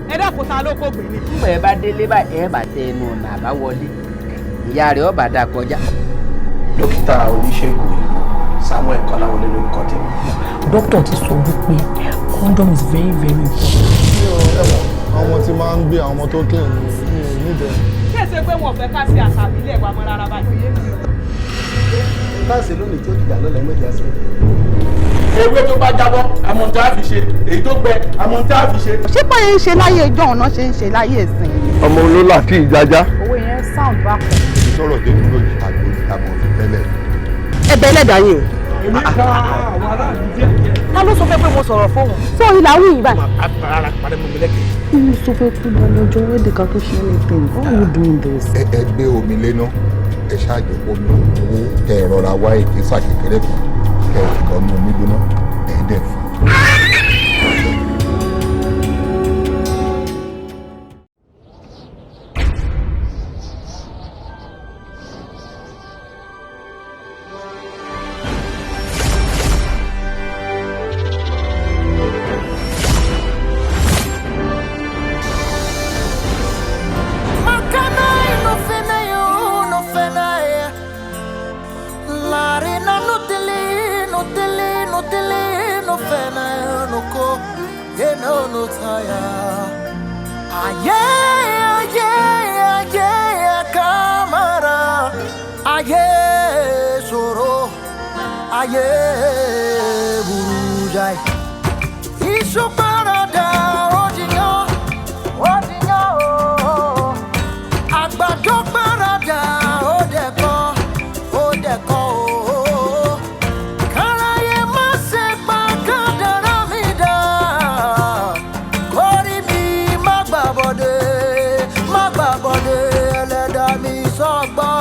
Ẹ dákun, ta ló kó gbè ní? Nígbà ẹ bá délé báyìí, ẹ bá tẹ ẹnu ọ̀nà àbáwọlé, ìyá rẹ̀ ọba dà kọjá. Dókítà oníṣègùn òyìnbó Samuel Kọ́láwọlé lórúkọ tèmi. Doctor ti sọ wípé condom is very very important. Àwọn ọmọ tí máa ń gbé àwọn ọmọ tó clean ní mi ò nídẹ̀ẹ́. Ṣé èsè pé wọn ò fẹ́ ká ṣe àṣà ìbílẹ̀ wa mọ́ rárá báyìí? Táàsì lónìí tó dìjà lọ́la, ẹ̀mẹ́jì á sí. Ewé tó bá jábọ́, àmọ́ tá a fi ṣe èyí tó gbẹ, àmọ́ tá a fi ṣe. Ṣé báyìí ń ṣe láyé ìjọ ọ̀nà ṣe ń ṣe láyé ìsìn? Ọmọ olólà tí ìjájá. Owó yẹn sound bákan. Sọ̀rọ̀ dé dúró yìí, àgbo àmọ̀ fi tẹ́lẹ̀. Ẹbẹ ẹlẹ́dàá yìí o. Èmi ká àwọn aráàlú díẹ̀ díẹ̀. Ta ló sọ fẹ́ pé mo sọ̀rọ̀ fóun? Tó ìlà wí yìí báyìí. Ara parẹ́ mọ́ mi lẹ́kẹ̀ẹ́. Inú sọ fẹ́ kú lọ lọ́jọ́ wedding kan tó ṣe anything. Why are you doing this? Ẹ gbé omi léná, ẹ ṣáàjò omi owó kẹ ẹ rọra wá ìkísà kékeré kan kẹ ẹ lọ́nu omi gbóná, ẹ dẹ̀ fún. Ayé, ayé, ayé, kamara. Ayé ṣòro, ayé burú jáì. Iṣu parada, ó jiyàn, ó jiyàn o. Àgbàdo parada, ó dẹ̀kọ́, ó dẹ̀kọ́ o. Káráyé má ṣe pa kádàrá mi dà. Kórí mi má gbàbọ̀dé, má gbàbọ̀dé, ẹlẹ́dàá mi sọ́gbọ́n.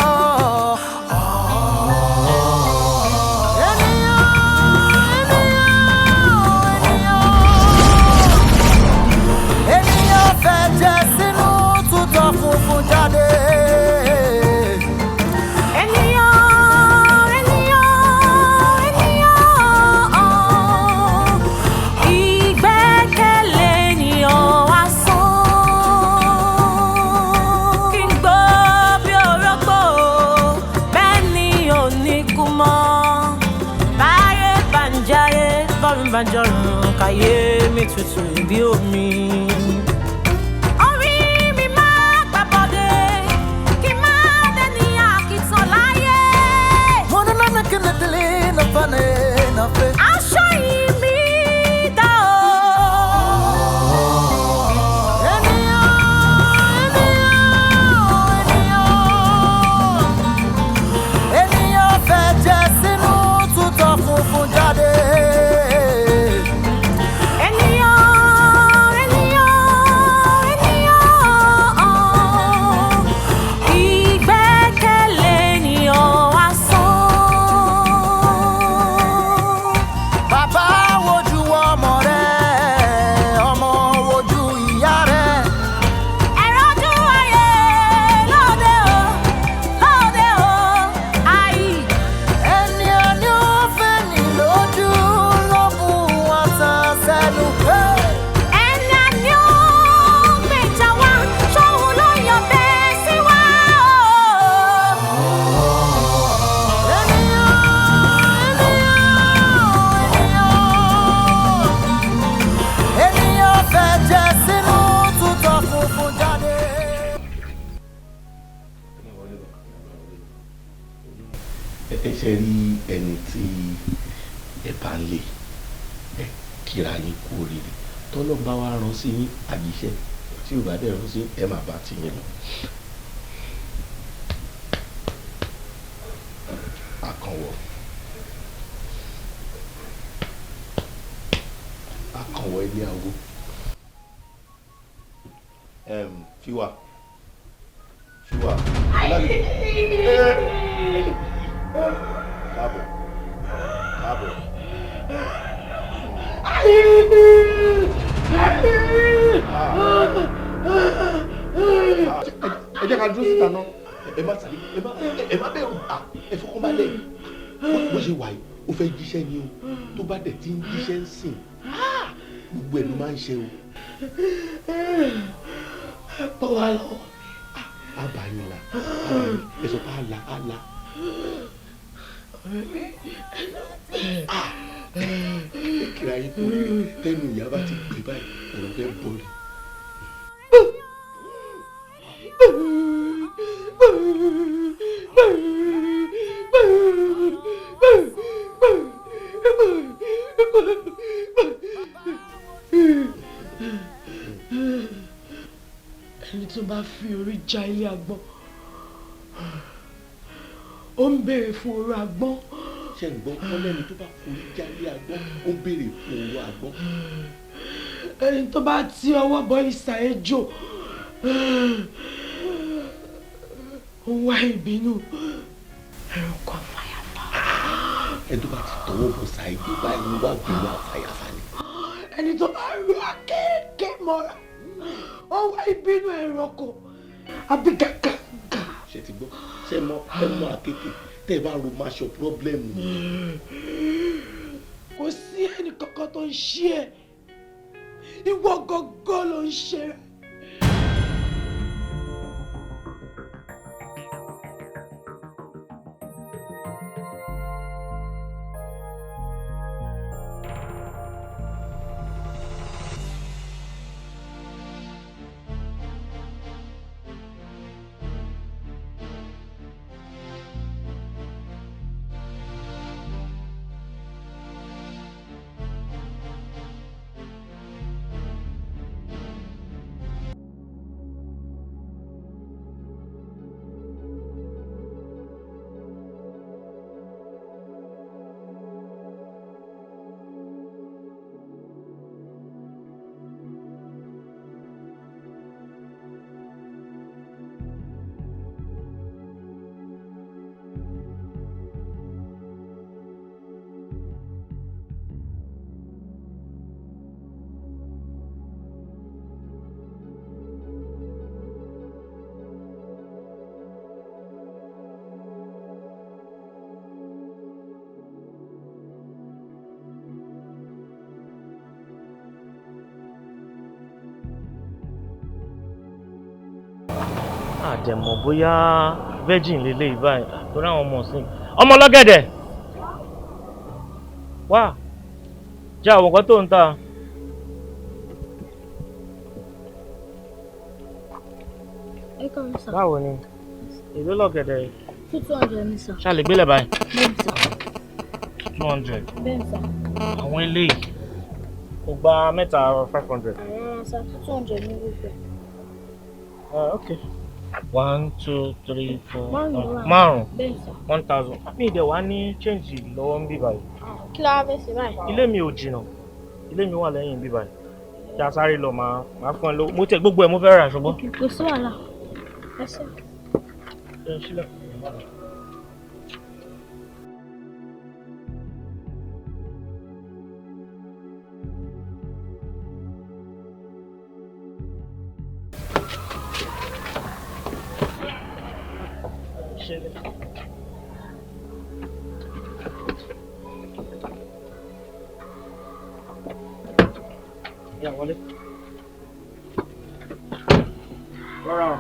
Ènìyàn, ènìyàn, ènìyàn, ènìyàn fẹ́ jẹ sínú tútọ̀ funfun jáde. Ènìyàn, ènìyàn, ènìyàn, ìgbẹ́kẹ̀lé ènìyàn asán. Kí n gbọ́ bí orógbó, bẹ́ẹ̀ ni ò ní kú mọ́. Báyé bá ń jáyé, bọ́run bá ń jọ̀run, káyé mi tutù bí omi. Orí mi máa gbàbọ̀dé, kí n má dẹ́ni àkìtàn láyé. Mo ní nánà kí ni tìlí náà fa ní náà fẹ́. Aṣọ yìí mi dá o. Ènìyàn, ènìyàn, ènìyàn, ènìyàn fẹ́ jẹ sínú tútọ̀ funfun jáde. Ènìyàn, ènìyàn, ènìyàn, ìgbẹ́kẹ̀lé ènìyàn asán. Bàbá wojú ọmọ rẹ̀, ọmọ wojú ìyá rẹ̀. Ẹ̀rọ̀jú ayé lóde o, lóde o, ayé. Ẹni ẹni ó fẹ́ ní lójú ló bu ata sẹ́nu. Ẹni àní ó gbèjà wá, ṣóun ló yàn bẹ́ẹ̀ sí wa o. Ènìyàn, ènìyàn, ènìyàn, ènìyàn fẹ́ jẹ sínú tútọ̀ funfun jáde. Ẹ ṣe rí ẹni tí ẹ bá ń lè ẹ kíra yín kú oríire. Tọ́lọ́ bá wa rán sí yín àjíṣẹ́, tí ò bá dẹ̀ rán sí, ẹ má bá ti yín lọ. Àkànwọ̀, àkànwọ̀ ilé awo. Fiwa, fiwa. Lálejò. Káàbọ̀, káàbọ̀. Ẹ jẹ́ ká dúró síta náà. Ẹ má sáré, ẹ má bẹ̀rù, ẹ fọkànbalẹ̀. Bó ṣe wà yìí, ó fẹ́ jíṣẹ́ ni o. Tó bá dẹ̀ ti ń jíṣẹ́ ń sìn, gbogbo ẹ̀ ló máa ń ṣe o. Bọ́ wa lọ́wọ́. Àbáyín la, àbáyín, ẹ sọ pé àlà àlà. Kíra yín kú rere, tẹnu ìyá bá ti gbé báyìí, ọ̀rọ̀ fẹ́ bọ̀ ni. Ẹni tó bá fi orí já ilé agbọ́n, ó ń béèrè fún oró agbọ́n. Ṣé ń gbọ́ wọ́n lẹ́ni tó bá forí já ilé agbọ́n, ó ń béèrè fún oró agbọ́n. Ẹni tó bá ti ọwọ́ bọ ìsà ejò, ó ń wá ìbínú ẹranko àfàyàfà. Ẹni tó bá ti tọwọ́ bọ ìsà ejò báyìí ń wá ìbínú àfàyàfà ni. Ẹni tó bá rú akéèké mọ́ra, ó wá ìbínú ẹranko àbí gàgàgà. Ṣé ti gbọ́? Ṣé mọ ẹ mọ àkékè tẹ́ ẹ bá ro máa ṣọ pírọ́blẹ́mù. Kò sí ẹnì kankan tó ń ṣe ẹ́, ìwọ gangan ló ń ṣe rẹ̀. Àdẹ̀mọ̀ bóyá virgin lélẹ̀ báyìí torí àwọn ọmọ ọ̀sìn ọmọ ọlọ́gẹ̀dẹ̀ wá jẹ́ àwọn nǹkan tó ń ta. Báwo ni èló lọ́gẹ̀dẹ̀ yìí? 200 ni sà. Ṣá lè gbélé báyìí? Bẹ́ẹ̀ni sà. 200. Bẹ́ẹ̀ni sà. Àwọn eléyìí kò gba mẹ́ta 500. Àwọn sà 200 ní gbogbo ẹ̀. Ok. 1 2 3 4 Márùn-ún. Márùn-ún. Bẹ́ẹ̀ni sà. 1000. Mi ì dẹ̀ wá ní change lọ́wọ́ ń bí báyìí. Kí la wá fẹ́ ṣe báyìí? Ilé mi ò jìnnà. Ilé mi wà lẹ́yìn bí báyìí. Kí a sáré lọ máa fún ẹ lówó. Mo tẹ gbogbo ẹ̀ mo fẹ́ rà ṣùgbọ́n. Kò sí wàhálà. Ẹ ṣé. Ẹ sílẹ̀. Yeah, wọlé. Rọra o.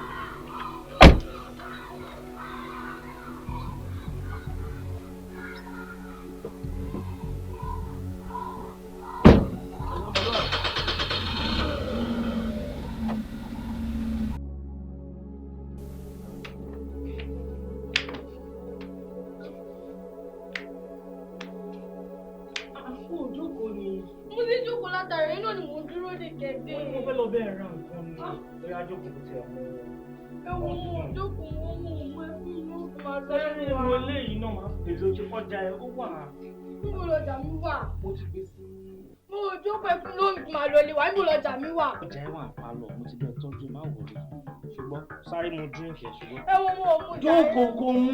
Mo ti jókòó látàrí iná ni mò ń dúró de kẹ̀dé. Mo fẹ́ lọ bẹ́ẹ̀ ra nǹkan ni. Bóyá jókòó kò tiẹ̀ mú. Ẹ̀wọ̀n mo jókòó wọn mú òun ẹ fún mi ó máa lọ. Sẹ́rí mo eléyìí náà máa ń pèsè ojú kọjá ẹ ó wà. Níbo lọjà mi wà? Mo ti gbé sí. Mo ò jókòó ẹ fún lóhùn kí máa lọ ilé wa. Níbo lọjà mi wà? Ọjà ẹ wà pa lọ, mo ti bẹ́ẹ̀ tọ́jú má wọlé. Ṣùgbọ́n sáré mu drink ẹ̀ ṣùgbọ́n. Ẹ wo mo ò mú jàre. Jókòó kó mú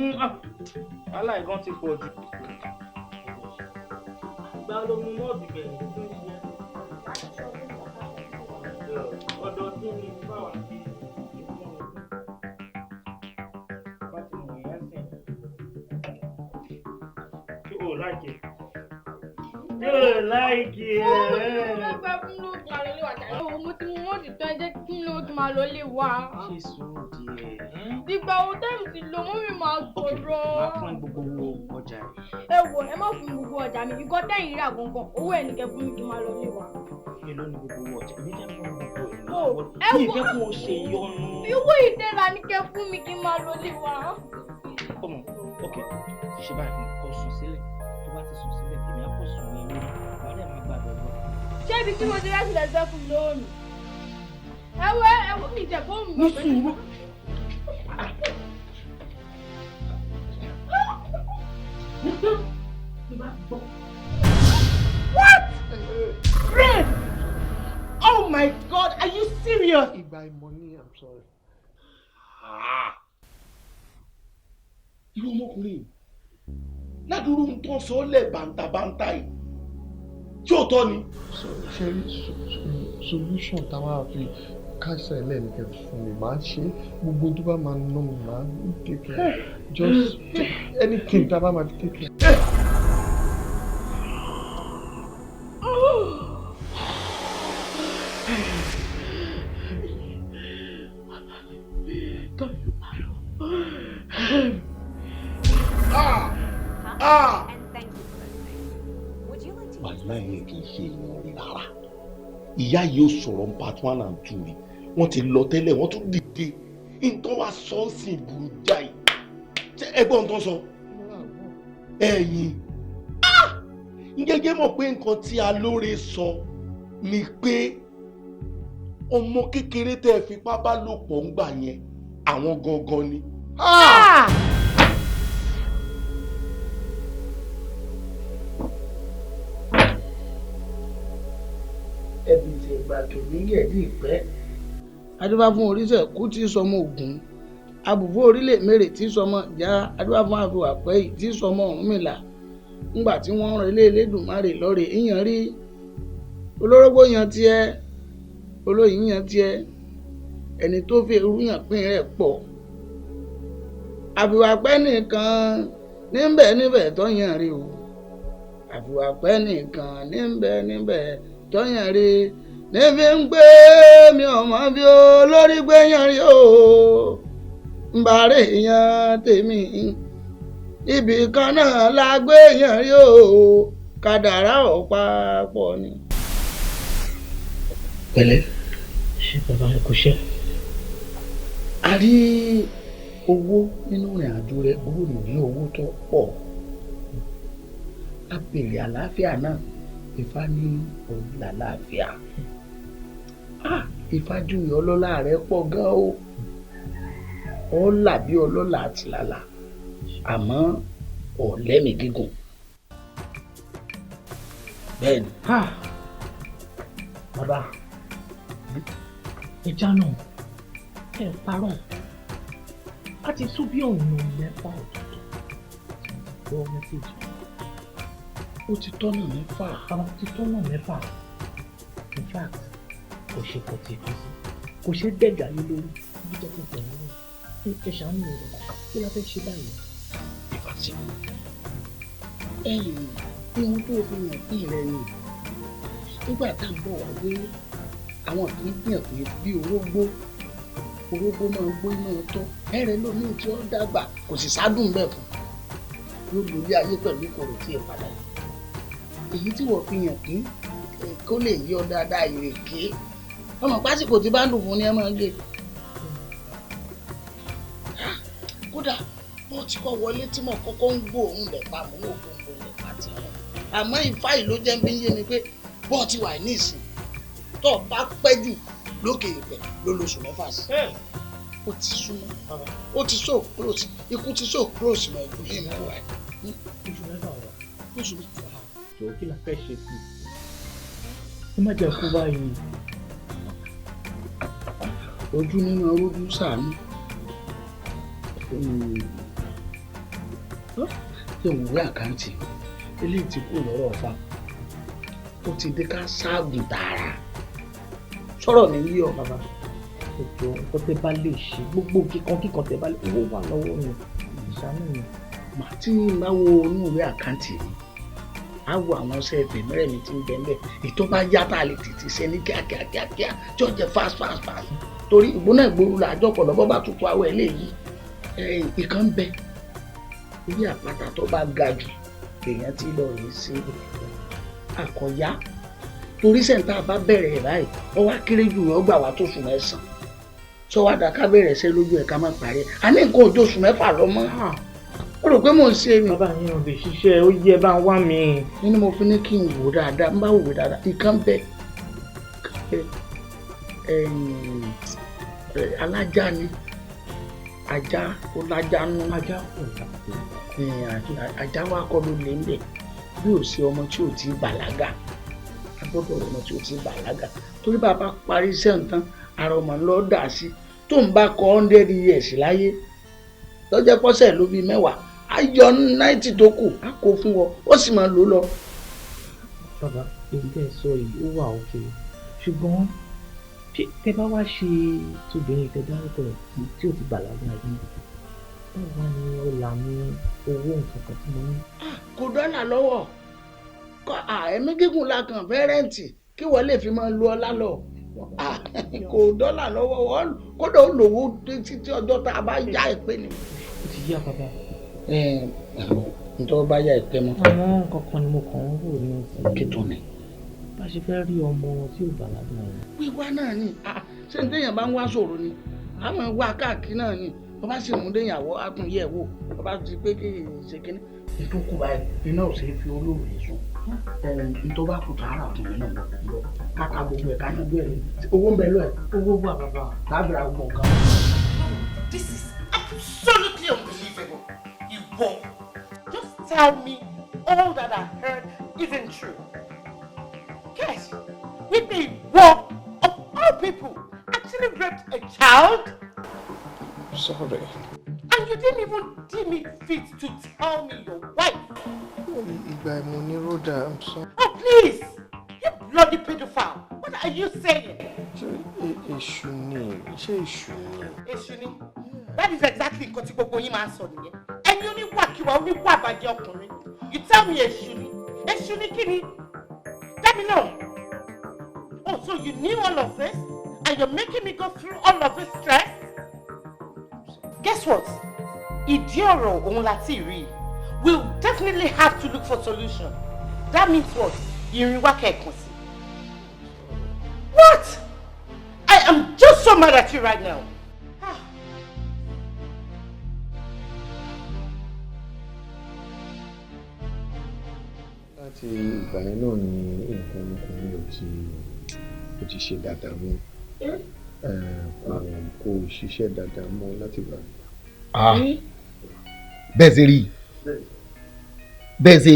aláìgán ti pọ̀ jù. Ìgbà ló mu mọ́ọ̀dù gbẹ̀yìn tó ń ṣe ọdọọdún ni báwa ṣe bá ti mọ̀ yẹn sìn. Ṣé o láìkè? Ṣé o láìkè? Mo fẹ́ fẹ́ fún lóògùn àlọ́ lé wa jàre. Mo ti mú mọ́ọ̀dù tán, ẹ jẹ́ kí n lóògùn máa lọ lé wa. Ṣé sùúrù díẹ̀? Dìgbà wo táìmù ti lò, mú mi máa sọ̀rọ̀. Máa fún ẹ gbogbo owó ọjà ẹ. Ẹ wò, ẹ má fún mi gbogbo ọjà mi, nǹkan tẹ́yìn rà gangan, owó ẹ̀ ní kẹ́ fún mi kí n máa lọ lé wa. Èló ni gbogbo owó ọjà? Èmi fẹ́ fún gbogbo ẹ̀. Ẹ Mi wò fẹ́ kó o ṣe ìyọnu. Owó ìdẹ́ra ní kẹ́ fún mi kí n máa lọ lé wa. Ọmọ, ok, ṣe báyìí fún mi, kó sùn sílẹ̀. Tó bá ti sùn sílẹ̀, èmi á kó sùn ní ilé. Wàá dẹ̀ máa gbàgbọ́ lọ. Ṣé ibi tí mo ti rẹ́sì lẹ́sẹ̀ fún mi lówó mi? Ẹ wo ẹ wo mi jẹ fóònù mi. Ní sùúrù. What? Prince! Oh my God, are you serious? Ìgbà ìmọ̀ ni, I'm sorry. Irú ọmọkùnrin yìí ládùúrú ń tán sọ lẹ̀ bàǹtàbàǹtà yìí tí ò tọ́ ni. Ṣé rí solution tá a máa fi kásẹ̀ lẹ́nìkẹ́ fún mi, màá ṣe gbogbo tó bá máa ná mi, màá take care. Just anything tá a bá máa fi take care. Wàláhì kì í ṣe èèyàn rí rárá. Ìyá yìí ó sọ̀rọ̀ part 1 and 2 rí. Wọ́n ti lọ tẹ́lẹ̀, wọ́n tún dìde. Nǹkan wá sọ́ọ̀sì burú jáì. Ṣé ẹgbọ́n tó ń sọ? Ẹ̀yin. Ngẹ́gẹ́ mọ̀ pé nǹkan tí Alóore sọ ni pé ọmọ kékeré tẹ́ ẹ fipá bá lò pọ̀ ń gbà yẹn, àwọn gangan ni. Ẹbí ti ìgbà tòní yẹ̀dí ìpẹ́. Adúbá fún oríṣẹ́ kú tí sọmọ Ògún, abùfú orílẹ̀ mèrè tí sọmọ ìjà, adúbá fún àfihàn àpẹ́ yìí tí sọmọ Ọ̀rúnmìlà. Ńgbà tí wọ́n ń relé Elédùmarè lọ́rẹ̀ ìyàn rí olórógbó yan tiẹ̀, olóyìn yan tiẹ̀, ẹni tó fi irú yàn pín rẹ̀ pọ̀. Àfihàn àpẹ́ nìkan níbẹ̀ níbẹ̀ tó yàn rí o. Àfihàn àpẹ́ nìkan níbẹ̀ níbẹ̀ tó yàn rí. Nífi ń gbé mi ọmọ bí olórí gbé yàn rí o. Nbàárẹ̀ yan tèmi. Ibì kan náà la gbé yàn rí o. Kádàrá ọ̀pá pọ̀ ni. Pẹ̀lẹ́, ṣé bàbá ẹ kò ṣe? A rí owó nínú ìrìn àjò rẹ, owó ní owó tó pọ̀. A béèrè àlàáfíà náà, Ifá ní òun làlàáfíà. Ifá júwe ọlọ́lá rẹ pọ̀ gan o. Ọlà bí ọlọ́lá àti làlà, àmọ́ ọ̀lẹ́mìí gígùn. Bẹ́ẹ̀ni. Bàbá, ìjà náà ẹ parọ́, a ti tún bí ọ̀nà mẹ́fà ọ̀tọ̀ọ̀tọ̀ gbọ́ mẹ́sẹ̀jì. Ó ti tọ́nà mẹ́fà. Àwọn ti tọ́nà mẹ́fà. In fact, kò ṣe kò tí kò sí, kò ṣe dẹ̀gà yé lórí bí jẹ́ kí n tẹ̀wọ́n náà. Ẹ ṣàánú mi bàbá, kí la fẹ́ ṣe báyìí? Ìfàsí. Ẹ̀yìn ihun tó fi hàn pín rẹ ni. Nígbà tá à ń bọ̀ wá wé, àwọn kan gbìyàn pé bí orógbó, orógbó máa gbó iná tọ́, ẹ̀rẹ̀ lómi tí ó dàgbà kò sì sádùn bẹ́ẹ̀ fún. Yóò lórí ayé pẹ̀lú kòrò tí ì padà. Èyí tí wọ́n fi hàn pín kó lè yọ dáadáa ìrèké. Ọmọ pásìkò tí bá ń dùn fún ni ẹ máa ń gé. Kódà bó ti kọ́ wọlé tí mo kọ́kọ́ ń gbóòórùn rẹ̀ pa mò ń wò gbòǹgbò rẹ̀ pa ti wọn. Àmọ́ Ifá yìí ló jẹ́ bí ń yé mi pé bó ti wà ní ìsìn tó o bá pẹ́ jù lókè ìpẹ́ ló lóṣù mẹ́fà sí. Ó ti súnmọ́, ó ti so close, ikú ti so close mọ́ ikú ní ìmọ̀ wáyé. Oṣù mẹ́fà wà. Oṣù mẹ́fà. Jọ̀ọ́ kí la fẹ́ ṣe sí i? Ẹ má jẹ́ kú báyìí. Ojú nínú orójú sàánú. Ṣé òun wé àkáǹtì eléyìí ti kú lọ́rọ̀ ọ̀fà, ó ti dé ká ṣáàgùn tààrà. Sọ̀rọ̀ mi yí ọ. Bàbá, ẹjọ, nǹkan tẹ́ bá lè ṣe, gbogbo kíkan kíkan tẹ́ bá lè, owó wà lọ́wọ́ mi, ìṣàánú mi. Màá tí ń bá wo inú ìwé àkáǹtì mi, á wo àwọn ọṣẹ ẹgbẹ̀mẹ́rẹ̀ mi ti ń bẹ̀ ń bẹ̀, ètò bá yá tá a lè tètè ṣe ní kíákíá kíákíá tí ó jẹ́ fast fast fast, torí ìgbóná ìgboro là àjọpọ̀ lọ́bọ̀ bá tutù awọ eléyìí. Ìkan ń bẹ orí àpáta tó bá ga jù èèyàn ti lọ rèé sí àkọyá, torí sẹ́ńtà bá bẹ̀rẹ̀ ẹ̀ báyìí, ó wá kéré jù ó gbà wá tó sùn 9. Sọ wá dà ká bẹ̀rẹ̀ ṣe lójú ẹ̀ ká má parí ẹ̀, a ní nǹkan òjò oṣù 6 lọ mọ́. Ó rò pé mò ń ṣe mi. Bàbá yẹn ò lè ṣiṣẹ́, ó yẹ bá ń wá mi. Nínú mo fi ní kí n wò dáadáa, n bá wò dáadáa, ìkan bẹ alájá ni, ajá ó lájá nú. Ajá kò lájá. Ajá wa kọ́ ló lé ń bẹ̀ bí ò sí ọmọ tí ò ti bàlágà. A gbọ́dọ̀ ọmọ tí ò ti bàlágà, torí bàbá parí iṣẹ́ nǹkan ara ọmọ ńlọ dà sí tó ń bá kọ 100 years láyé lọ́jọ́ pọ́sẹ̀ ló bí 10, á yọ 90 tó kù á kó fún ọ, ó sì máa lò lọ. Bàbá, èyí tẹ́ ẹ sọ yìí ó wà òkè, ṣùgbọ́n tẹ́ bá wá ṣe tóbìnrin tẹ́ dárúkọ ẹ̀ tí ò ti bàlágà yìí, báwo wá ní ọ̀la ní owó nǹkan kan tí mo ní. Kò dọ́là lọ́wọ́, ẹ̀mí gígùn la kàn fẹ́ rẹ́ǹtì kí wọ́n lè fi máa lo ọlá lọ. Kò dọ́là lọ́wọ́, kódà ó lòwó títí ọjọ́ tá a bá yá ìpè ni. Ó ti yá bàbá. Ntọ́ bá yá ìpè mọ́. Àwọn nǹkan kan ni mo kàn ń rò ní. Kí tó ni. Bá a ṣe fẹ́ rí ọmọ tí ò bàlágà yẹn. Wíwá náà ni, ṣé ní téèyàn bá ń wá sọ̀rọ̀ ni, àwọn wá káàkiri náà ni, wọ́n bá sì mú déyàn àwọ̀ á tún yẹ̀ wò, wọ́n bá ti pé kí ṣe kíní. Ètò kù báyìí, iná ò ṣe é fi olóòrè sùn. Ntọ́ bá kù tààrà fún mi náà lọ káka gbogbo ẹ̀ ká yanjú ẹ̀, owó ń bẹ lọ ẹ̀. Owó wà bàbá. Lábìrà gbogbo nǹkan. This is absolutely unbelievable. Ìwọ, just tell me all that I heard isn't true. Yes, wípé ìwọ of all people actually raped a child. Sorry. And you didn't even deem it fit to tell me your wife. Ìgbà ìmọ̀ ní Rhoda, I'm sorry. Oh please, you bloody pedophile. What are you saying? Ṣé èṣù ni? Ṣé èṣù ni? Èṣù ni. That is exactly nǹkan tí gbogbo yín máa ń sọ nìyẹn. Ẹni oníwàkiwà, oníwà àbàjẹ́ ọkùnrin. You tell me èṣù ni. Èṣù ni kí ni? Let me know. Oh, so you knew all of this and you're making me go through all of this stress? Guess what? Ìdí ọ̀rọ̀ òun la ti rí. We'll definitely have to look for solution. That means what? Ìrìn wá kẹ̀kùn sí. What? I am just so mad at you right now. Láti ìgbà yẹn náà ni nǹkan ọmọkùnrin ò ti ṣe dáadáa mọ́. Kò ṣiṣẹ́ dáadáa mọ́ láti gbà. Bẹ́ẹ̀ ṣe rí, bẹ́ẹ̀ ṣe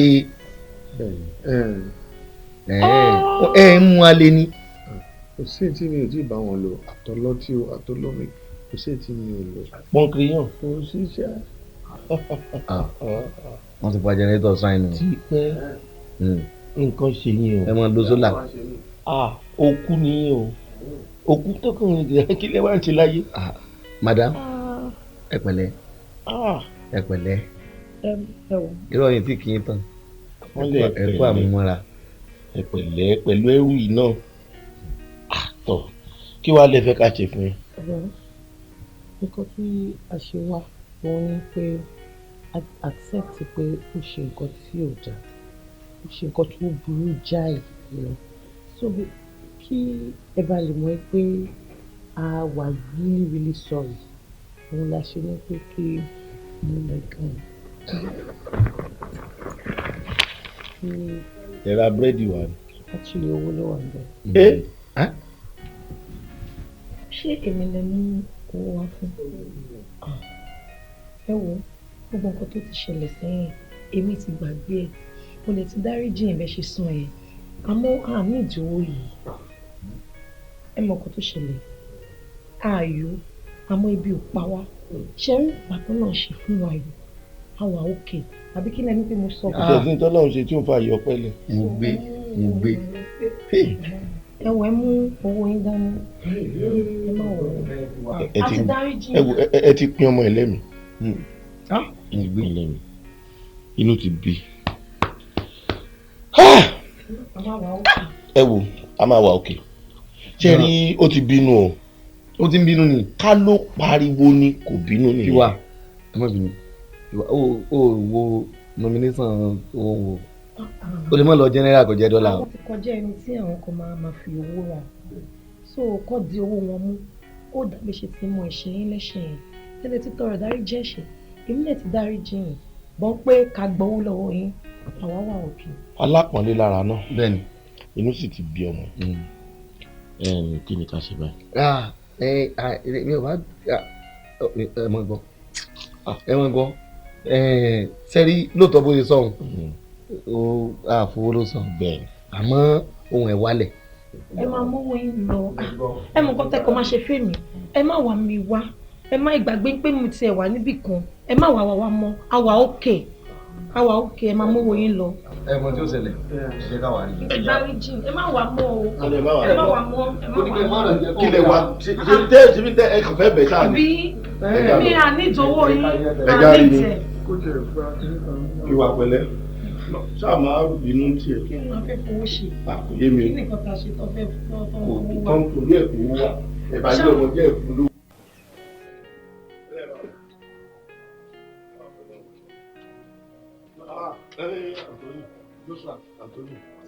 ẹ ń mú alẹ́ ni. Kò sí tí mi ò tí ì bá wọn lò, àtọlọ́tí o àtọlọ́mi, kò sí tí mi ò lò. Pọ́nkìrìyàn. Kò ṣiṣẹ́. Wọ́n ti pa jẹnẹrétọ̀ sáyẹn nù. Tí pẹ́ nǹkan ṣe yín o. Ẹ máa lo sólà. Òkú ni yín o, òkú tó kàn ń kí lè wá ń ṣe láyé. Madam, ẹ pẹ̀lẹ́, ẹ pẹ̀lẹ́, irọ́ yìí tí kì í tán, ẹ kú àmúmọ́ra. Ẹ pẹ̀lẹ́ pẹ̀lú ẹrù yìí náà. Àtọ̀ kí wàá lè fẹ́ ká ṣe fún yín. Nǹkan tí a ṣe wá òun ni pé accept pé ó ṣe nǹkan tí ò dáa, ó ṣe nǹkan tó burú jáì, you know. So kí ẹ bá lè mọ̀ pé a wà really really sorry, òun la ṣe ní pé kí mo Ẹ ra búrẹ́dì wá ni. Actually owó ló wà níbẹ̀. Ṣé èmi lè mú owó wá fún? Ẹ wo gbogbo nǹkan tó ti ṣẹlẹ̀ sẹ́yìn, èmi ti gbàgbé ẹ̀, mo lè ti dáríjì ẹ̀ bẹ́ẹ̀ ṣe sàn ẹ̀, àmọ́ a ní ìdíwọ́ yìí. Ẹ mọ nǹkan tó ṣẹlẹ̀, Ààyò, àmọ́ ibi ò pa wá. Ṣe rí bàbá náà ṣe fún wa yìí, àwa òkè, àbí kí lẹni pé mo sọ? Kò tẹ̀sí tọ́lọ́run ṣe tí ò ń fa àyè ọpẹ́ lẹ̀. Mo gbé, mo gbé. Ẹ wọ, ẹ mú owó yín dání, ẹ má wọ. Ẹ ti Àti dáríjì. Ẹ wo, ẹ ti pín ọmọ ẹ lẹ́mìí. Mo gbé lẹ́mìí, inú ti bí. Àwa wà òkè. Ẹ wo, a máa wà òkè. Ṣé rí, ó ti bínú o. Ó ti ń bínú ni. Ká ló pariwo ni kò bínú nìyẹn. Tiwa, ẹ má bínú. Tiwa, ó wo nomination owó wo, ó lè má lọ general, kò jẹ́ dọ́là o. Àwọn ti kọjá ẹni tí àwọn kan máa fi owó rà, so kọ́ di owó wọn mú. Ó dàbí ṣe ti mọ ẹ̀ṣẹ̀ yín lẹ́ṣẹ̀ yẹn tẹ́lẹ̀, tí tọrọ dárí jẹ́ ẹ̀ṣẹ̀, èmi náà ti dárí jì yín bọ́n pé ká gbowó lọ́wọ́ yín, àwa wà òkè. Alápọ̀nlé lára náà. Bẹ́ẹ̀ni. Inú sì ti bí ọmọ. Kí ni ká ṣe báyìí? Ah, ẹ ah, mi ò bá ah, ẹ mọ̀ gbọ́, ẹ mọ̀ gbọ́. Ẹ sẹ́rí, lóòótọ́ bó ṣe sọ òun ó àfowó ló sọ. Bẹ́ẹ̀ni. Àmọ́ ohun ẹ̀ wálẹ̀. Ẹ máa mówó yín lọ. Ẹ mọ̀ nǹkan tẹ́kọ̀ọ́ máa ṣe fèmí, ẹ má wà mí wá, ẹ má ìgbàgbé pé mo tiẹ̀ wà níbì kan, ẹ má wà wá wá mọ́. Àwa òkè, àwa òkè, ẹ máa mówó yín lọ. Ẹ mọ tí ó ṣẹlẹ̀, ẹ jẹ́ ká wà rí. Ẹ dáríjì, ẹ má wà mọ́ o, ẹ má wà mọ́, ẹ má wà mọ́. Kí lè wa ṣe tẹ́ ṣe fi tẹ́ ẹ kàn fẹ́ bẹ̀ sáà ni. Bí mi à ní ìdówó yín, Ẹ à já ní rí mi. ìtẹ̀. Ìwà pẹ̀lẹ́, ṣáà máa bínú tiẹ̀. Kí ni wọ́n fẹ́ fowó ṣe? Kò yé mi. Kí ni nǹkan tá a ṣe tó fẹ́ tó Kò fowó wá? tán torí ẹ̀ kó wá ẹ̀ bá yẹ ọmọ jẹ́ ẹ̀kú ló. Joshua,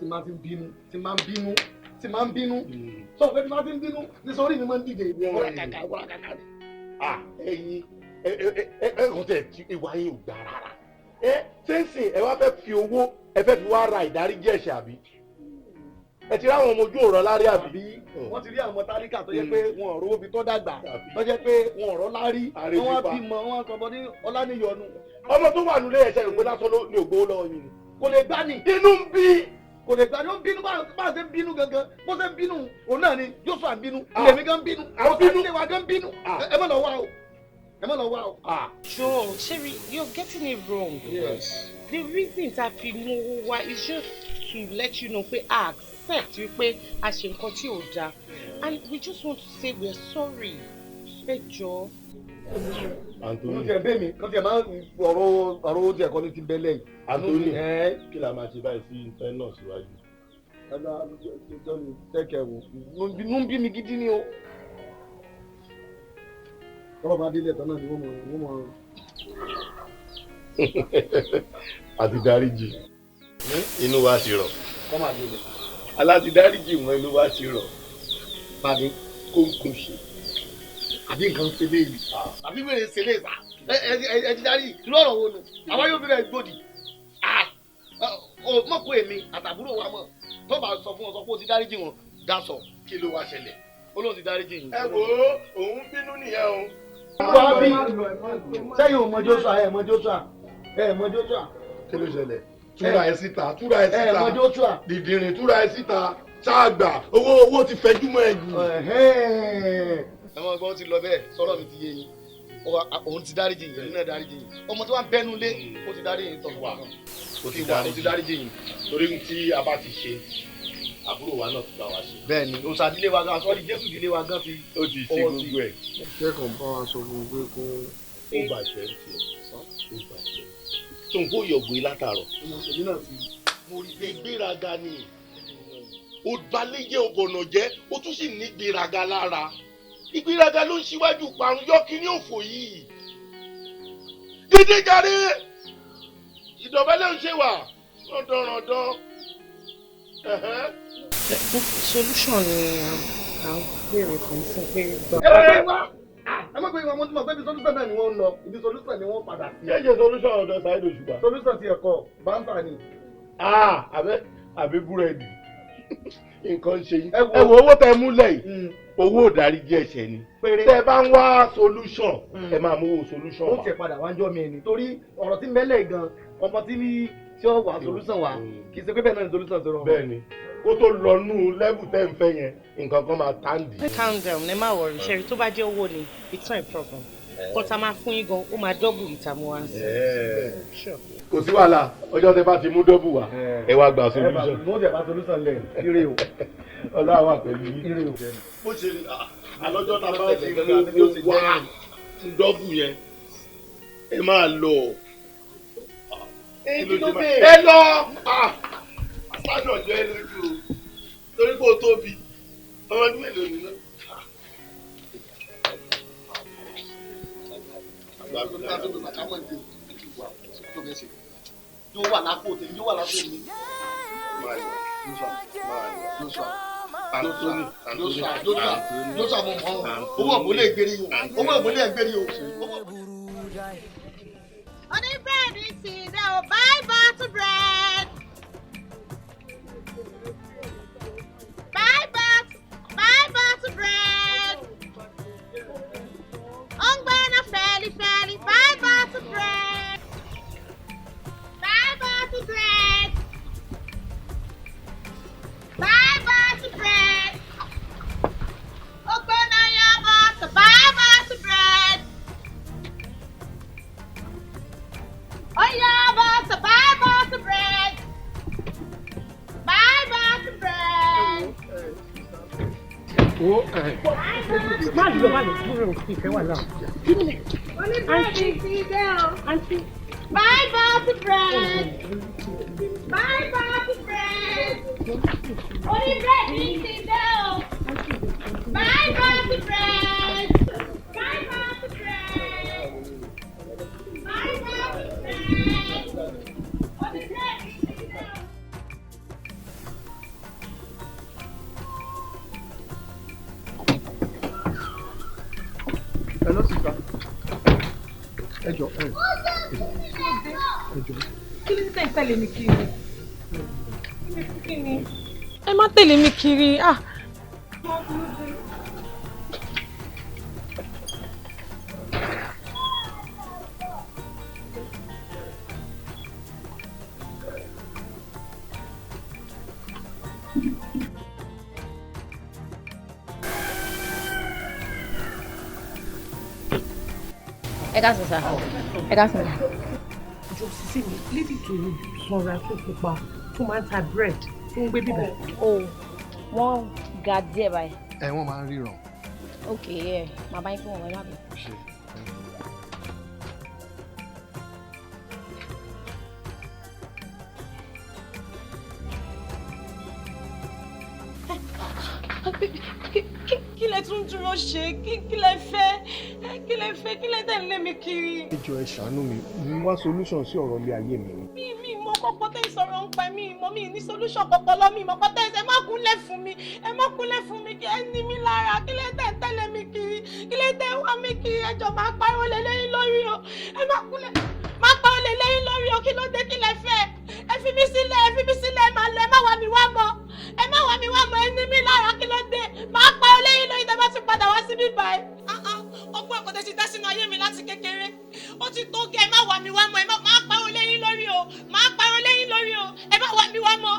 tí máa ti ń bínú, tí máa ń bínú, tí máa ń bínú, sọ pé tí máa ti ń bínú nítorí mi máa ń dìde wọ́ràkàkà wọ́ràkàkà ni. Ẹ̀yin ẹ ẹ ẹ ẹ kàn tẹ tí ìwà yín ò gbà rárá. Ẹ sẹ́nsìn, ẹ wá fẹ́ fi owó, ẹ fẹ́ fi wá ra ìdáríjì ẹ̀ṣẹ̀, àbí ẹ ti ráwọn ọmọ ojú ọ̀rọ̀ lárí, àbí? Wọ́n ti rí àwọn tálíkà tó jẹ́ pé wọn ò rówó bí tó dàgbà, tó jẹ́ pé wọn ò rọ́ lárí, wọ́n wá bímọ, wọ́n sọ bọ́ ní ọláníyọnu. Ọmọ tó wà nílé ẹ̀ṣẹ̀ rẹ̀ pé lásán ló ní ògbó lọ́wọ́ yín ni. Kò lè gbá ni. Inú ń bí. Kò lè gbá ni, ó ń bínú. Bá a ṣe ń bínú gangan, bó ṣe ń bínú òun náà ni Joshua ń bínú, lèmi gan ń bínú, àwọn bínú wa gan ń bínú. Ẹ má lọ wá o, ẹ má lọ wá o. Joel, Sherry, you're getting it wrong. Yes. The reason tá a fi mú owó wá is just to let you know pé a accept wípé a ṣe nǹkan tí ò dáa, and we just want to say we are sorry. Ẹ jọ̀ọ́. Anthony. Mo ti ẹ̀ bẹ́ mi kó tiẹ̀ máa ń ọ̀rọ̀ ọ̀rọ̀ owó tiẹ̀ kọ́ ní ti bẹ́lẹ̀ yìí. Anthony, kí la máa ṣe báyìí sí ìfẹ́ náà síwájú? Tẹ́kẹ̀ wò, inú ń bí mi gidi ni o. Tọ́lọ́ bá délé ẹ̀tọ́ náà ni wọ́n mọ̀. Àti dáríjì, inú wa ti rọ̀. Kọ́ máa délé. Aláti dáríjì wọn, inú wa ti rọ̀. Bàdé. Kó ń kún ṣe. Àbí nǹkan ṣe léyìí? Àbí wèrè ṣe léyìí sá? Ẹ ẹ ẹ ti darí irú ọ̀rọ̀ wo nù? Àwa yóò fi rẹ̀ gbòdì. Mọ̀ kó èmi àtàbúrò wa mọ̀ tó bá sọ fún wọn, sọ pé o ti dáríjì wọn, dá sọ. Kí ló wá ṣẹlẹ̀? Ó lóun ti dáríjì yín. Ẹ wo, òun bínú nìyẹn o. Wá bí sẹ́yìn ò mọ Joshua, ẹ mọ Joshua, ẹ mọ Joshua. Kí ló ṣẹlẹ̀? Túra ẹ síta, túra ẹ síta. Ẹ mọ Joshua. Dìdìrín, túra ẹ síta, ṣáàgbà owó, owó ti fẹjú mọ́ ẹ jù. Ẹ mọ gbọ́n ti lọ bẹ́ẹ̀, sọ̀rọ̀ mi ti yé yín. Òun ti dáríjì yín, èmi náà dáríjì yín. Ọmọ tí wàá bẹ́nu lé, ó ti dáríjì yín tọ̀ wá. Ó ti dáríjì yín torí tí a bá ti ṣe, àbúrò wa náà ti bá wa ṣe. Bẹ́ẹ̀ni, òṣà dílé wa gan, sọrí Jésù dílé wa gan ti. Ó ti ṣe gbogbo ẹ̀. Kẹ́kọ̀ọ́ bá wa sọ fún un pé kó. Ó bàjẹ́ ń tiẹ̀, ó bàjẹ́ tó ń kó yọ̀gbé látàrọ̀. Èmi náà ti. Mo rí i gbéraga ni ó balẹ̀ jẹ́, òbọ̀nà jẹ́, ó tún sì ní gbéraga lára. Ìgbéraga ló ń ṣíwájú parun. Yọ kí ní òfò yìí dídí jàre, ìdọ̀bálẹ̀ ń ṣe wà rọ̀dọ̀rọ̀dọ̀. Solution ni à ń béèrè fún sí pé. Ẹ má gbé wá, ẹ má gbé wá. Mo ti mọ̀ pé ibi solution náà ni wọ́n ń lọ, ibi solution ni wọ́n padà sí. Ṣé ṣe solution ọ̀dọ̀ Saheed Òṣùpá? Solution ti ẹ̀kọ́ báńtà ni. Àbẹ àbí búrẹ́dì, nǹkan ń ṣe yín. Ẹ wo owó tẹ múlẹ̀ yìí, owó ìdáríjì ẹ̀ṣẹ̀ ni. Tẹ bá ń wá solution, ẹ máa mú owó solution Ó wá. tiẹ̀ padà wá ń jọ́ mi ẹni torí ọ̀rọ̀ tí mẹ́lẹ̀ gan, ọmọ tí ní Tí ó wà solution wa, kì í ṣe pé bẹ́ẹ̀ náà ni solution tó rọrùn. Bẹ́ẹ̀ni, kó tó lọ nú level tẹ́ ń fẹ́ yẹn, nǹkan kan máa tàǹdì. Calm down, ẹ má worry. Ṣẹ́rí, tó bá jẹ́ owó ni, it's not a problem. Kọ́tà máa fún yín gan, ó máa double ìtààmú wa. Sure. Kò sí wàhálà, ọjọ́ tẹ bá ti mú double wá, ẹ wá gba solution. Mo jẹ bá solution lẹ̀, ire o. Ọlọ́run wà pẹ̀lú yín. Ire o. Bó ṣe alọ́jọ́ tá a bá ti mú owó wá fún double yẹn, ẹ máa lọ. Kí ló dé? Ẹ lọ! Sádọ̀ jọ ẹ lójú o, torí pé o tóbi, ọmọ ọdún mélòó ni náà? Yóò wà lápò tèmi, yóò wà lápò mi. Joshua, mo mọ̀ ọ́, owó òbólé gbérí o, owó òbólé gbérí o. Oní búrẹ́dì ti dé o, buy butter bread. Buy butter, buy butter bread. Ó ń gbóná fẹ́lifẹ́li, buy butter bread. Buy butter bread. Buy butter bread. Ó gbóná yá butter, buy butter bread. Oh yeah, butter, buy butter bread. Buy butter bread. Má lọ, má lọ, dúró, ìfẹ́ wà náà. Oní búrẹ́dì ti dé o. Buy butter bread. Buy butter bread. Oní búrẹ́dì ti dé o. Buy butter bread. Buy butter bread. Buy butter bread. Oní búrẹ́dì ti dé o. Hello, sister. Ẹ jọ̀ọ́, ẹ jọ̀ọ́. Kí ló dé tẹ̀lé mi kiri? Kí ni? Ẹ má tẹ̀lé mi kiri. Ah. Ẹ káàsán sá. Ẹ káàsán. Jọ sísè mi, lady tó sanra tó pupa tó máa ń ta bread tó ń gbé bíbẹ̀. O wọ́n ga díẹ̀ báyìí. Ẹ wọ́n máa ń ríran. Ok, ẹ màá bá yín fún wọn, ẹ má bẹ̀. Ṣé. Kí lẹ tún dúró ṣe? Kí lẹ fẹ́? Kí lẹ fẹ́? Kí lẹ tẹ̀lé mi kiri? Ẹ jọ̀ọ́, ẹ ṣàánú mi, mo wá solution sí ọ̀rọ̀ ilé ayé mi ni. Mi mọ kọ́kọ́ tẹ́ ìsọ̀rọ̀ ń pa mí, mọ mi ní solution kọ́kọ́ lọ, mi mọ kọ́ tẹ́ ẹ má kúnlẹ̀ fún mi, ẹ má kúnlẹ̀ fún mi, kí ẹ ní mi lára, kí lẹ tẹ̀ tẹ̀lé mi kiri, kí lẹ tẹ̀ wá mi kiri, ẹ jọ̀ọ́, máa pariwo lé lẹ́yìn lórí o, ẹ má kúnlẹ̀, máa pariwo lé lẹ́yìn lórí o, kí ló dé, kí lẹ fẹ́? Ẹ fi mí sílẹ̀, ẹ fi mí sílẹ̀, ẹ máa lọ, ẹ má wá mi wá mọ́, ẹ má wá mi wá mọ́, ẹ ní mi lára, kí ló dé? Máa pariwo lẹ́yìn lórí tẹ́ bá ti padà wá síbí báyìí. Ọgbọ́n ẹ̀kọ́ tẹ́ ti dá sínú ayé mi láti kékeré, ó ti tó gẹ́, ẹ má wá mi wá mọ́, ẹ má máa pariwo lẹ́yìn lórí o, máa pariwo lẹ́yìn lórí o, ẹ má wá mi wá mọ́.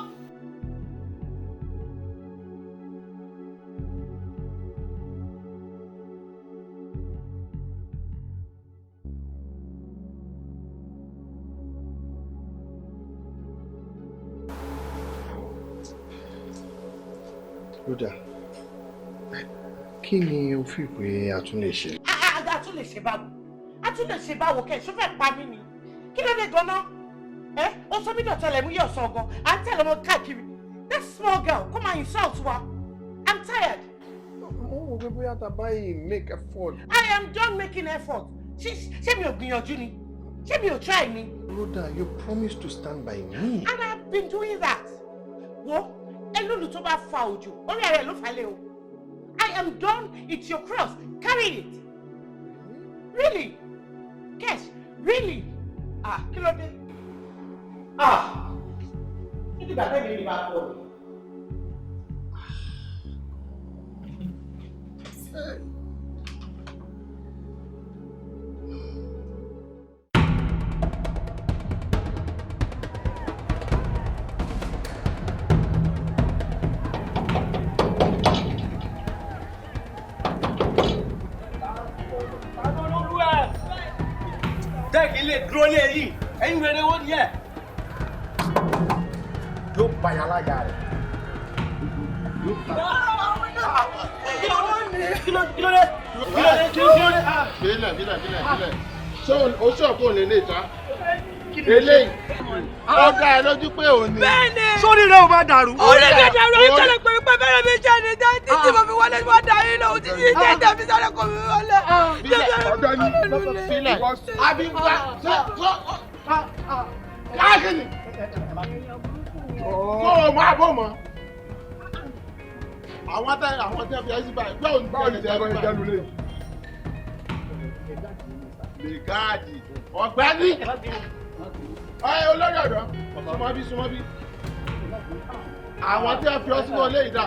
Rhoda, kí ni o fi pé a tún lè ṣe? A tún lè ṣe báwo? A tún lè ṣe báwo kẹ́? Ṣó fẹ́ pa mí ni? Kí ló dé gan-an? Ẹ ó sọ mí dọ̀tí ẹlẹ́mú yẹ̀ ọ̀sán gan. À ń tẹ̀lé ọmọ káàkiri. That small girl come and insult wa. I'm tired. Mo wò pé bóyá tá a bá yìí make effort. I am done making effort. Ṣé mi ò gbìyànjú ni? Ṣé mi ò try ni? Rhoda, you promised to stand by me. And I've been doing that. Wo, elúlu tó bá fa òjò, orí ara ẹ̀ ló fà lé o. I am done. It's your cross. Carry it. Really? Kesh, really? Ah, kí ló dé? Ah, títí bàtà mi ní bá pọ̀ ni. Dúró lé yìí, ẹ̀yin wẹrẹ wo ni ẹ. Yóò bá yàrá yà rẹ. Kí ló dé? Kí ló dé? Kí ló dé? Bílẹ̀ bílẹ̀ bílẹ̀ bílẹ̀. Ṣé o ṣe ọ̀pọ̀ òní lè ta? Eléyìí. Ó dá ẹ lójú pé òní. Bẹ́ẹ̀ni. Sórí rẹ ò bá dàrú. Orí mi dàrú, orí tẹ̀lé pé pé bẹ́rẹ̀ mi jẹ́ ni jẹ́ títí mo fi wọlé wọ́n darí lòun títí jẹ́ tẹ̀ fi sáré kò fi wọlé. Ọ̀gbẹ́ni bílẹ̀. Àbí wá ṣe káàkiri. Kó o máa bọ̀ mọ́. Àwọn tẹ fi ẹsìn báyìí. Báwo ni Báwo ni ti ẹgbẹ́ ìjẹ́lu lé? Lè gáàdì. Ọ̀gbẹ́ni. Ẹ olórí ọ̀dọ́, súnmọ́ bí súnmọ́ bí. Àwọn tí a fi ọ sínú ilé yìí dà.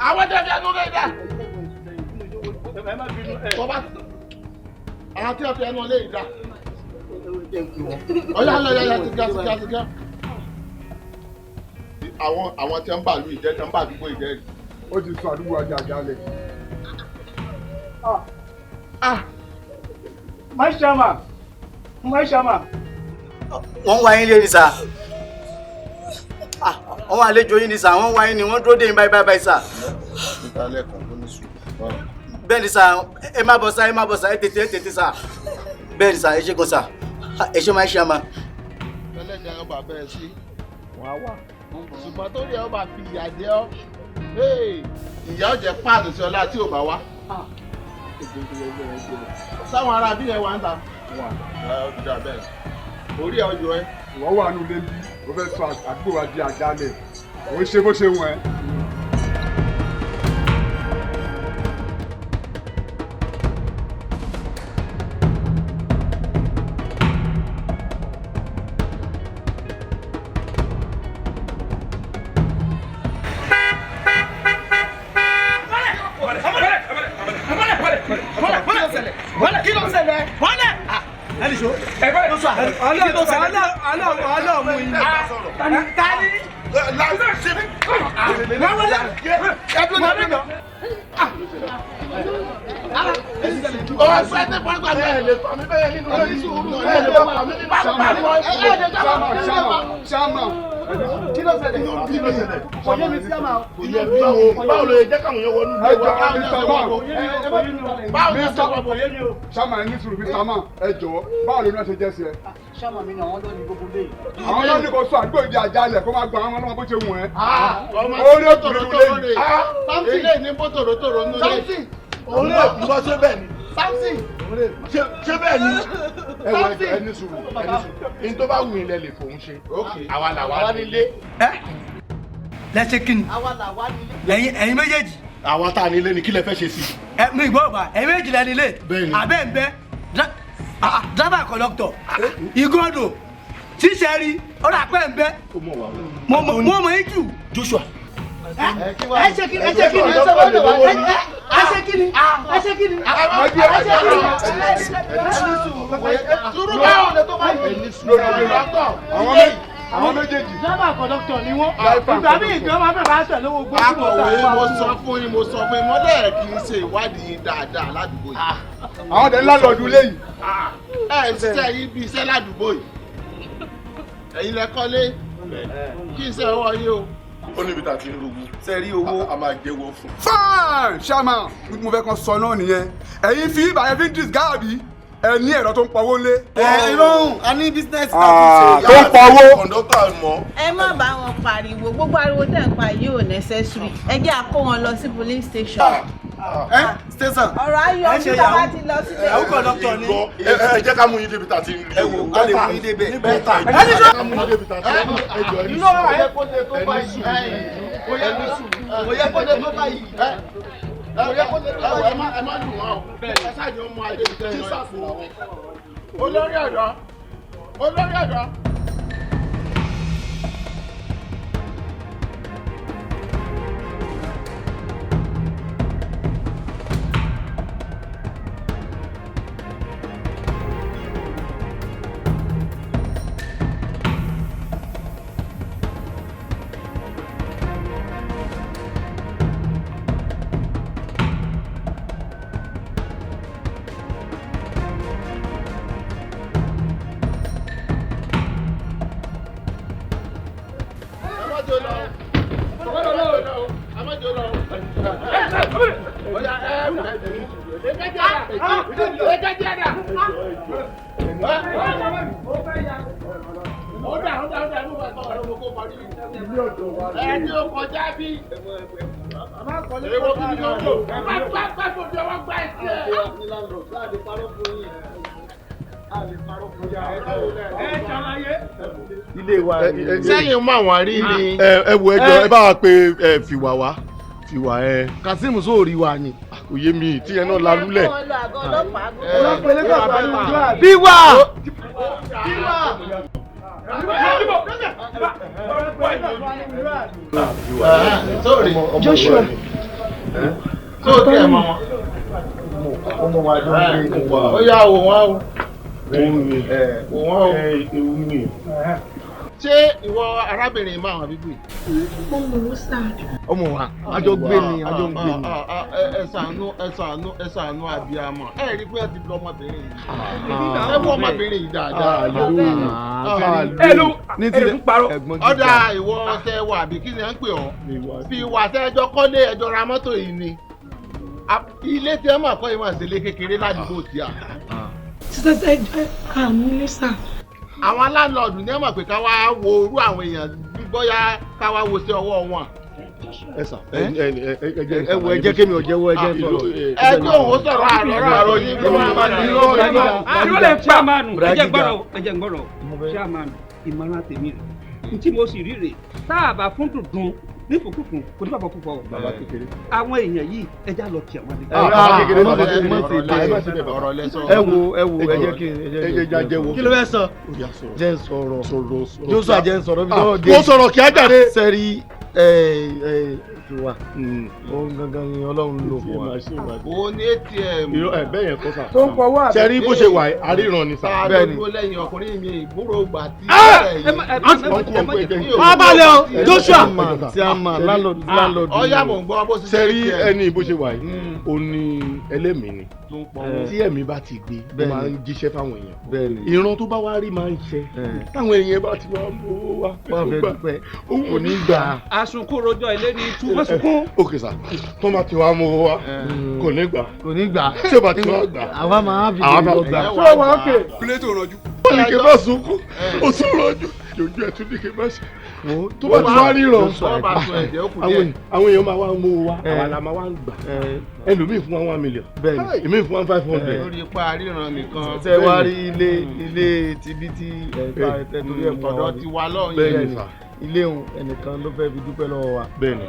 Àwọn tí a fi ọ sínú ilé yìí dà. Tọ́ba àwọn tí a fi ẹnu ilé yìí dà. Ọ̀yá ọ̀yá ọ̀yá ti kíá ti kíá ti kíá. Àwọn tí a ń bà lù ìjẹ́ tí a ń bà àdúgbò ìjẹ́ rí. Ó ti sọ àdúgbò ajá àjálẹ̀. My chairman, my chairman. Wọ́n wá yín lé ní sà. Wọ́n wá àlejò yín ní sà, wọ́n wá yín ní, wọ́n dúró dé yín báyìí báyìí sà. Níta lẹ́kọ̀ọ́ ló ní sùúrù. Bẹ́ẹ̀ ni sà, ẹ má bọ̀ sà, ẹ má bọ̀ sà, ẹ tètè ẹ tètè sà. Bẹ́ẹ̀ ni sà, ẹ ṣé gan sà, ẹ ṣé my chairman. Ẹlẹ́dàá ọba bẹ́ẹ̀ sí, wàá wà. Ṣùgbọ́n tó rí ẹ ọba fi ìyà jẹ ọ́. Ìyá ọ̀jẹ̀ páàlù sí ọlá tí ò bá wá. Sáwọn ará bí yẹn wà ń ta. Ẹ ó ti dà bẹ́ẹ̀. Orí ẹ ọjọ́ ẹ. Ìwọ wà nù lé bí o fẹ́ sọ àdúgbò wa di àjálẹ̀. Ò ń ṣe bó ṣe wọ̀n ẹ́. Kí ló ṣẹlẹ̀? Wọlé! Kí ló ṣẹlẹ̀? Kí ló ṣẹlẹ̀? Kò yé mi sí àmà. Ilé bí wo báwo ló yẹ jẹ́ káwọn yẹn wọnú ilé wa? Báwo ni ṣe wọ bọ̀? Ṣáàmà ní sùúrù Mr. Man, ẹ jọ̀ọ́, báwo ló ní wọ́n ṣe jẹ́ sí ẹ? Ṣáàmà mi ni àwọn ló ní gbogbo ilé yìí. Àwọn náà ní kò sọ àdúgbò ìdí àjálẹ̀ kó máa gba àwọn ọlọ́mọ bó ṣe wù ẹ́. Ọmọ Orí òkùnrin tòrótòró lé rè. Ilé ní bótòrótòró nínú ilé. Òun lè kú lọ ṣé bẹ́ẹ̀ ni. Samson. Ṣé bẹ́ẹ̀ ni? Ẹ wọ ẹ ní sùúrù, ẹ ní sùúrù. Ní tó bá wù yín lẹ lè fòun ṣe. Àwa làwa nílé. Lẹ́sẹ̀ kí ni? Àwa làwa nílé. Ẹ̀yin méjèèjì. Àwa tá a nílé ni kí lẹ fẹ́ ṣe sí. Ẹ mi ìgbọ́ ọ̀bà, ẹ̀yin méjèèjì lẹ nílé. Bẹ́ẹ̀ni. Àbẹ́ ń bẹ́, driver conductor, ìgọ́dọ̀, tíṣẹ́ rí, ọ̀rọ̀ àpẹ́ ń bẹ́. Mo mọ̀ yín jù. Joshua. Ẹ ṣe kí ni? Ẹ ṣe kí ni? Ẹ ṣe kí ni? Ẹ ṣe kí ni? Ẹ ṣe kí ni? Sùúrù báwo lè tó báyìí? Àwọn méjèèjì. Driver conductor ni wọ́n. Ìgbà míì gan máa fẹ́ máa tẹ̀ lówó gbó tí mo tà. Akọ̀wé mo sọ fún yín, mo sọ fún yín, mo dẹ̀ kì í ṣe ìwádìí yín dáadáa ládùúgbò yìí. Àwọn ọ̀dẹ̀ ńlá lọ́ọ̀dún léyìí. Ẹ ṣiṣẹ́ yín bí iṣẹ́ ládùúgbò yìí. Ẹ̀yin lẹ kọ́lé. Kí iṣẹ́ ọwọ́ yín o. Ó níbi tá a ti ń rúgbó. Ṣé rí owó a máa jẹ́wọ́ fún. Fine, Ṣáàmà, mo fẹ́ kàn sọ náà nìyẹn. Ẹ̀yin fi ìbàyẹ̀ fi ń disguise ẹ ní ẹ̀rọ tó ń pawó lé. Ẹ irọ́ a ní business tó ń pawó. Kọ̀ǹdọ́tà mọ́. Ẹ má bá wọn pariwo, gbogbo ariwo tẹ̀ ń pa yìí ò necessary. Ẹ jẹ́ à kó wọn lọ sí police station. Ẹ station. Ọ̀rọ̀ ayọ̀ bí bàbá ti lọ sí Ẹ̀wù kọ̀ǹdọ́tọ̀ ni. Ẹ jẹ́ ká mú yín débi tá a ti ń rí. Ẹ wò a lè mú yín débẹ̀. Ẹ jẹ́ ká mú yín débi tá a ti ń rí. Ẹ jọ̀ọ́ ẹ ní Inú ọ̀rọ̀ ayé kó lè tó báyìí. Kò yẹ kó lè tó báyìí. Ẹ má lù wọ́n o. Ẹ ṣáàjì ó mú adé ìtẹ́ ìlọ. Olórí ọ̀dọ́. Olórí ọ̀dọ́. Èkejì ẹ̀dá. Ọ̀dà ọ̀dà ọ̀dà ló wà sọ̀rọ̀ ló kó parí. Ẹ ní o kọjá bí. Èwo kí ni o lò? Gbá gbá gbá fojú ọwọ́ gbá ẹsẹ̀. Ilé wa sẹ́yìn mọ àwọn rí ni. Ẹ wo ẹjọ ẹ bá wa pe ẹ fìwà wá fìwà ẹ. Kazeem sóòrí wa ni. Kò yé mi tí ẹ náà lalúlẹ̀. Bíwà. Sóòrí. Joshua. Sóòtì ẹ̀ mọ wọn. Ọmọ wa ló ń gbé. Ó yá wò wọ́n o. Wò wọ́n o. Ṣé ìwọ arábìnrin máa wà bíbí? Mo mọ̀ wọ́n sá. Ọmọ wa àjọ gbé ni àjọ ń gbé ni. Ẹ ṣàánú ẹ ṣàánú ẹ ṣàánú abiyamọ. Ẹ rí i pé ẹ ti lọ ọmọbìnrin yìí. Ẹ wọ ọmọbìnrin yìí dáadáa. Ẹ ló ẹ ló ń parọ́. Ọ̀dà ìwọ tẹ wà bí kí ni ẹ ń pè ọ́? Fi wà tẹ ẹjọ́ kọ́lé ẹjọ́ ra mọ́tò yìí ni. Ilé tí ẹ máa kọ́ yìí máa ṣe lé kékeré ládùúgbò tí a. Sísá ẹjọ́ àmì ilé sá. Àwọn aláǹlọ́ọ̀dù ní ẹ mọ̀ pé ká wá wo irú àwọn èèyàn bóyá ká wá wo sí ọwọ́ wọn. Ẹ sà ẹ ẹ ẹ ẹ wo ẹ jẹ́ kémi ò jẹ́wọ́ ẹ jẹ́ sọ̀rọ̀. Ẹ tí òun ó sọ̀rọ̀ àrọ̀rọ̀ àrọ̀ yìí kó máa máa ní lọ́wọ́ Irọ́ lè chairman ẹ jẹ́ gbọ́rọ̀ ẹ jẹ́ gbọ́rọ̀ chairman ìmọ̀ràn tèmi rè ntí mo sì rí rè tá a bá fún dùndùn ní fòkùfùn kò ní bàbá púpọ̀ o. Bàbá kékeré. Àwọn èèyàn yìí ẹ já lọ tì àwọn àlejò. Bàbá kékeré bàbá kékeré ọ̀rọ̀ lẹ́sọ̀. Ẹ wo ẹ wo ẹ jẹ́ kí ẹ jẹ́ jẹ́wọ́. Kí ló fẹ́ sọ? Jẹ́ n sọ̀rọ̀. Joshua jẹ́ n sọ̀rọ̀ bí tọ́wọ́ dé. Mo sọ̀rọ̀ kí á jáde. Sẹ́rí tiwa òun gangan ni Ọlọ́run lò fún wa. Òun ní ATM. Irọ́ ẹ bẹ́ẹ̀ yẹn kọ́ sà. Tó ń fọwọ́ àbí. Sẹ́rí bó ṣe wà aríran ni sà. Ta ló dúró lẹ́yìn ọkùnrin mi ìgbúrò gbà tí. Ọbalẹ̀ o Joshua. Tí a máa landlord landlord. Ọ̀yá mò ń gbọ́ bó ṣe Sẹ́rí ẹni bó ṣe wà yìí ó ní ẹlẹ́mìí ni tí ẹ̀mí bá ti gbé ó máa ń jíṣẹ́ fáwọn èèyàn ìran tó bá wá rí máa ń ṣe táwọn èèyàn bá ti wá mú owó wá Wọ́n fẹ́ dúpẹ́ kò ní gbà. Asunkun rojọ́ ilé ní tú wọ́n sunkún. Ok sà tó bá ti wá mú owó wá kò ní gbà kò ní gbà. tí ó bá ti wá gbà àwa máa fi àwa máa gbà. Ṣé wàá òkè? Pílẹ́tò rọjú. Ó ní kí n bá sunkún ó tún rọjú ojú ẹ̀ tún ní kí n bá ṣe tó bá ti wá ríran àwọn èèyàn máa wá mú owó wá àwa la máa wá ń gbà ẹlòmíì fún wa 1 million èmi fún wa 500. Lórí ipa ríran nìkan. Ṣé wàá rí ilé ilé tibí tí ẹ̀ tẹ torí ẹ̀ mọ́ Ọ̀dọ̀ ti wa lọ́hùn yẹn. Ilé òun ẹnìkan ló fẹ́ fi dúpẹ́ lọ́wọ́ wa. Bẹ́ẹ̀ni.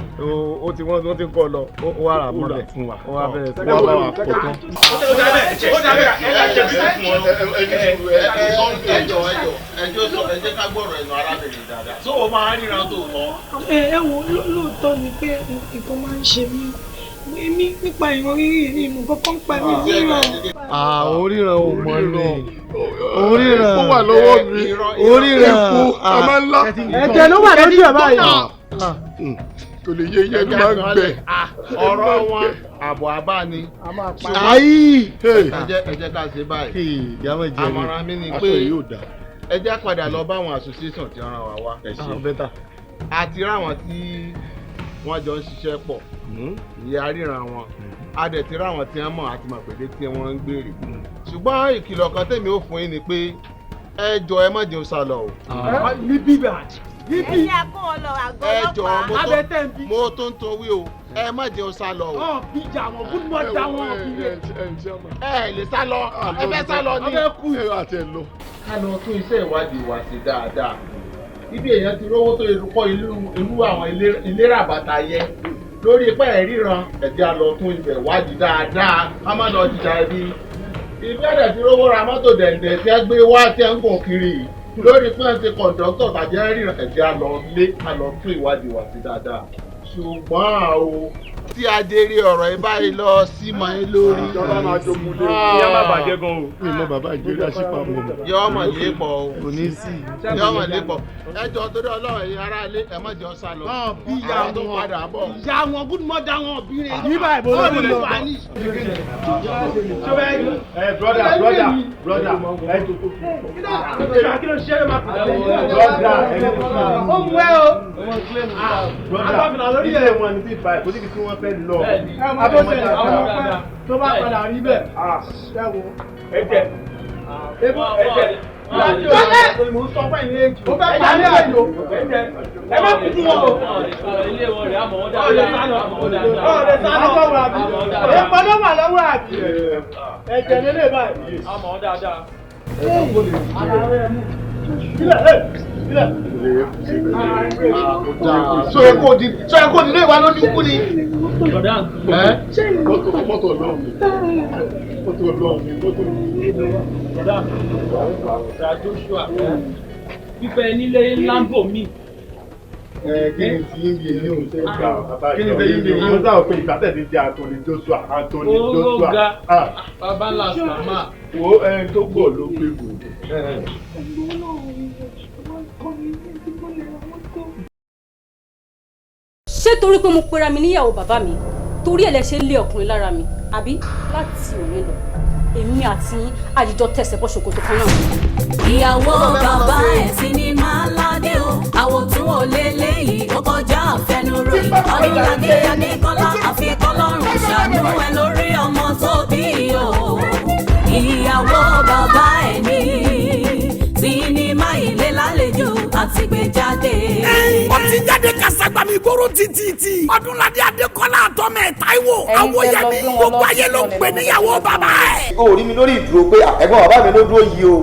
Ó ti wọ́n ti ń kọ́ lọ ó wà rà mọ́lẹ̀ ó wà bẹ̀rẹ̀ sí. Wọ́n bá wa pọ̀ tán. Ẹjọ ẹjọ ẹjọ sọ ẹ jẹ́ ká gbọ́rọ̀ ẹnu arábìnrin dáadáa. Tó o máa ríran tó tọ́. Ẹ wo lóòótọ́ ni pé nǹkan máa ń ṣe mí. Èmi nípa ìran rírì ni mo kọ́kọ́ ń pa mí ríran. Oríran ò mọ̀ ni. Oríran. Ó wà lọ́wọ́ mi. Oríran. Epo a máa ń lá. Ẹ̀jẹ̀ ló wà lójú ẹ̀ báyìí. Kò lè yé iye máa ń gbẹ. Ọ̀rọ̀ wọn àbọ̀ àbá ni. Ayi. Ẹ jẹ́ ká ṣe báyìí. Àmọ̀ràn mi ni pé ẹ jẹ́ padà lọ bá àwọn association tí wọ́n rán wa wá. Àti ráwọn tí wọ́n jọ ń ṣiṣẹ́ pọ̀ ìyá ríran wọn a dẹ̀ ti ráwọn tí wọ́n mọ̀ àti mọ̀ pèdé tí wọ́n ń gbèrè ṣùgbọ́n ìkìlọ̀ kan tèmi ò fún yín ni pé ẹ jọ ẹ má jẹun sálọ o. Níbí bá níbí. Ẹ jẹ́ kó o lọ àgọ́ ẹ jọ ọlọ́pàá. mo tó ń to wí o ẹ má jẹun sálọ o. Ọ̀ bíjà wọn good mother wọn bí rẹ̀. Ẹ lè sálọ ẹ fẹ́ sálọ ni. Ẹ kú ẹ àti ẹ lọ. Ká lọ tún iṣẹ́ ìwádìí wa ṣe dáadáa ibi èèyàn ti rówó tó kọ́ irú àwọn ilé ràbàtà yẹ lórí ipá ẹ̀ ríran ẹ̀jẹ̀ á lọ tún ibẹ̀ wádìí dáadáa ká má lọ jìjà ibi ibi ẹ̀dẹ̀ ti rówó ra mọ́tò dẹ̀ǹdẹ̀ tí ẹ gbé wá tí ẹ ń gùn kiri lórí pé ẹ ti kọ̀ǹdọ́tọ̀ tàbí ẹ ríran ẹ̀jẹ̀ á lọ lé á lọ tún ìwádìí wá sí dáadáa ṣùgbọ́n o tí adéré ọ̀rọ̀ yìí báyìí lọ sí mọ́ ẹ lórí. Ìjọba máa jogun lé o. Ìyá má bàjẹ́ gan o. Mi mọ bàbá ìjọba sípa mọ. Yọ ọmọ lè pọ̀ o. Kò ní sí. Yọ ọmọ lè pọ̀. Ẹ jọ torí Ọlọ́run ẹ̀yin ará ilé ẹ má jọ sá lọ. Bí ìyá Àwọn tó wọn padà bọ̀. ìyá wọn good mother wọn bí rẹ̀. Ní báyìí bó ló ń lọ. Ẹ brother brother brother ẹ tó tó. Kí ló ṣe é máa kọ̀ Brother ẹ Ó mú ẹ o. Brother, ilé wọn ni bí báyìí, kò síbi tí wọ́n fẹ́ lọ. Abọ́sẹ̀ àwọn ọmọ tó bá padà rí bẹ́ẹ̀. Ṣẹ́gun. Ẹ̀jẹ̀. Ẹ̀jẹ̀. Mo fẹ́ parí àjò. Ẹ má kúkú wọn o. Ilé wọn rẹ̀ àmọ́ wọn dáadáa. Ọ̀rẹ́ sálọ lọ́wọ́ àbí. Èèpọ̀ ló wà lọ́wọ́ àbí. Ẹ̀jẹ̀ lélẹ̀ báyìí. Àmọ́ wọn dáadáa. So ẹ kò di so ẹ kò di ilé wa ló ní kú ni. Mọ́tò mọ́tò ọlọ́run mi. Mọ́tò ọlọ́run mi. Mọ́tò Bọ̀dá Bọ̀dá Joshua fífẹ́ nílé Lambo mi. Kí ni tí yín bí èyí ò ṣe gbà? Kí ni tí yín bí èyí? Mo sábà pé ìgbà tẹ̀lé jẹ́ Anthony Joshua Anthony Joshua. Ó ga bàbá ńlá sàmà. Wo ẹni tó gbọ̀ ló gbé gbò. Ṣé torí pé mo pera mi níyàwó bàbá mi torí ẹ̀ lẹ ṣe ń lé ọkùnrin lára mi àbí láti òní lọ èmi àti yín àjíjọ tẹsẹ̀ bọ́ ṣòkòtò kan náà. Ìyàwó bàbá ẹ̀ sinimá ládé o, àwòtún ò lélẹ́yìí, ó kọjá àfẹnuròyìn. Ọdúnládé Adékọ́lá àfikọ́lọ́run ṣàánú ẹ lórí ọmọ tó bí o. Ìyàwó bàbá ẹ̀ ní sinimá ilé lálejò àti gbé jáde. Ó ti jáde kasagbami gbóró títí. Ọdúnládé Adékọ́lá àtọ́mẹ̀ Táíwò Awóyẹmí gbogbo ayé ló ń pè níyàwó bàbá ẹ̀. O rí mi lórí ìdúró pé ẹ̀gbọ́n bàbá mi ló dúró yìí o,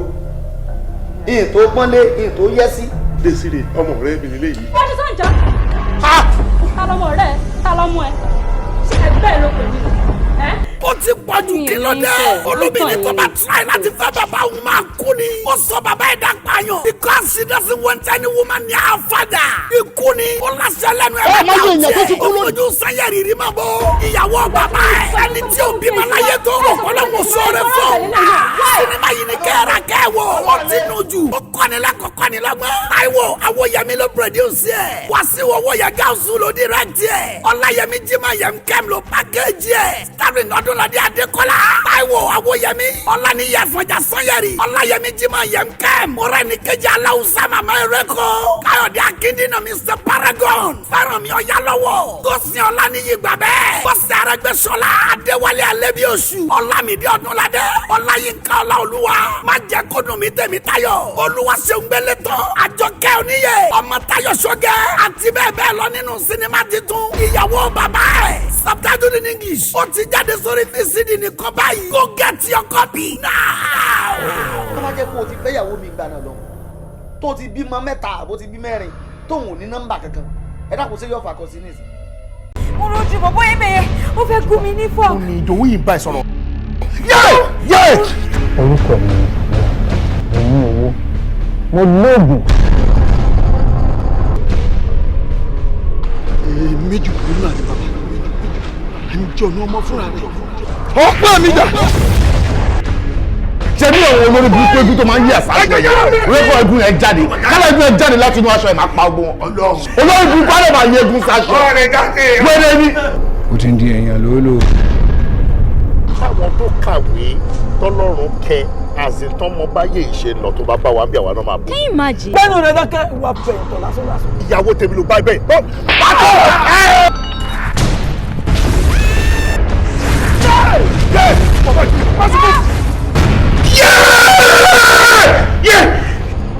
ìyìn tó pọ́nlé, ìyìn tó yẹ sí. Desire ọmọ rẹ mi nílé yìí. Wọ́n ti sọ̀njà. Ta lọmọ rẹ? Ta lọmọ ẹ? Ṣé ẹgbẹ́ ẹ ló pè mí? Ó ti pọ̀jù kí ló dé? Olóbìnrin tó bá try láti fẹ́ bàbá òun máa kú ni. Ó sọ bàbá ẹ̀ dàpáyàn. Because she doesn't want any woman near her father. Ikú ni. Ó láṣẹ lẹ́nu ẹ̀ bá dá tiẹ̀. Ó fojú sanyẹ̀ rírì máa bọ̀. Ìyàwó bàbá ẹ̀. Ẹni tí ò bímọ láyé tó rò kọ́lọ́hún sóore fún. Sinimá yìí ni kẹ́ra kẹ́wò. Ó ti nù jù. Ó kọ́nilẹ́kọ̀ọ́ kọ́nilọ́gbọ́n. Táíwò Awóyẹmí ló produce ẹ̀. Wàsíù Owóyẹ Gáúsù ló direct ẹ̀. Ọláyẹmí Jimá Yẹm Kẹ́m ló package ẹ̀. Starring Ọdúnládé Adékọ́lá. Táíwò Awóyẹmí. Ọláníyẹ Fọjá Sanyẹ̀rì. Ọláyẹmí Jimá Yẹm Kẹ́m. Mọ̀rẹ́nìkejì Aláwùsá Màmá Ẹ̀rẹ́kọ̀. Káyọ̀dé Akíndínà Mr Paragon. Fẹ́rànmi Ọ̀yálọ́wọ́. Tósìn Ọláníyì Gbàbẹ́. Bọ́sẹ̀ Arẹ́gbẹ́ṣọlá. Adéwálé Alẹ́bíoṣù. Ọlámídé Ọdúnládé. Ọláyínká Ọláolúwa. Má jẹ́ kó dùn mí tèmi tayọ̀. Olúwa ṣeun gbélé tán. Àjọkẹ́ Oníyè. Ọmọ Táyọ̀ Ṣọ́gẹ́. Àti bẹ́ẹ̀ bẹ́ẹ̀ lọ nínú sinimá titun. Ìyàwó bàbá ẹ̀. Subtitled in English. Ó ti jáde sórí VCD nìkan báyìí. Go get your copy now. Tó bá jẹ́ kó o ti fẹ́yàwó mi gbà náà lọ, tó ti bímọ mẹ́ta àbó ti bí mẹ́rin, tóun ò ní nọ́mbà kankan, ẹ dákun ṣé yóò fà kọ sí nísìnyí. Mo rojú bọ̀bọ́ yẹn bẹ̀yẹ, ó fẹ́ gún mi ní fọ́. Ó ní Ìdòwú yìí ń bá ẹ sọ̀rọ̀. Orúkọ mi ni mo ní owó, mo lóògùn. Èmi jù nínú àti bàbá àǹjọ̀nú ọmọ fúnra rẹ̀. Ọpẹ́ mi dà. Ṣé ní àwọn olórí burúkú egun tó máa ń yí àṣà àṣọ yẹn? Rékọ̀ egun yẹn jáde. Kálá egun yẹn jáde láti inú aṣọ ẹ̀ máa pa ogun wọn. Olórí burúkú á lè máa yẹ egun sáṣọ. Wẹ́rẹ́ ni. Ó ti ń di èèyàn lóòlò. Káwọn tó kàwé tọ́lọ́run kẹ àzìntàn mọ báyé ìṣe lọ tó bá bá wa ń bí àwa náà máa bọ̀. Can you imagine? Gbẹ́nu rẹ̀ dákẹ́ ìwà bẹ̀rẹ̀ lásán lásán. Ìyàwó tèmi ló bá bẹ́ẹ̀. Pàtó!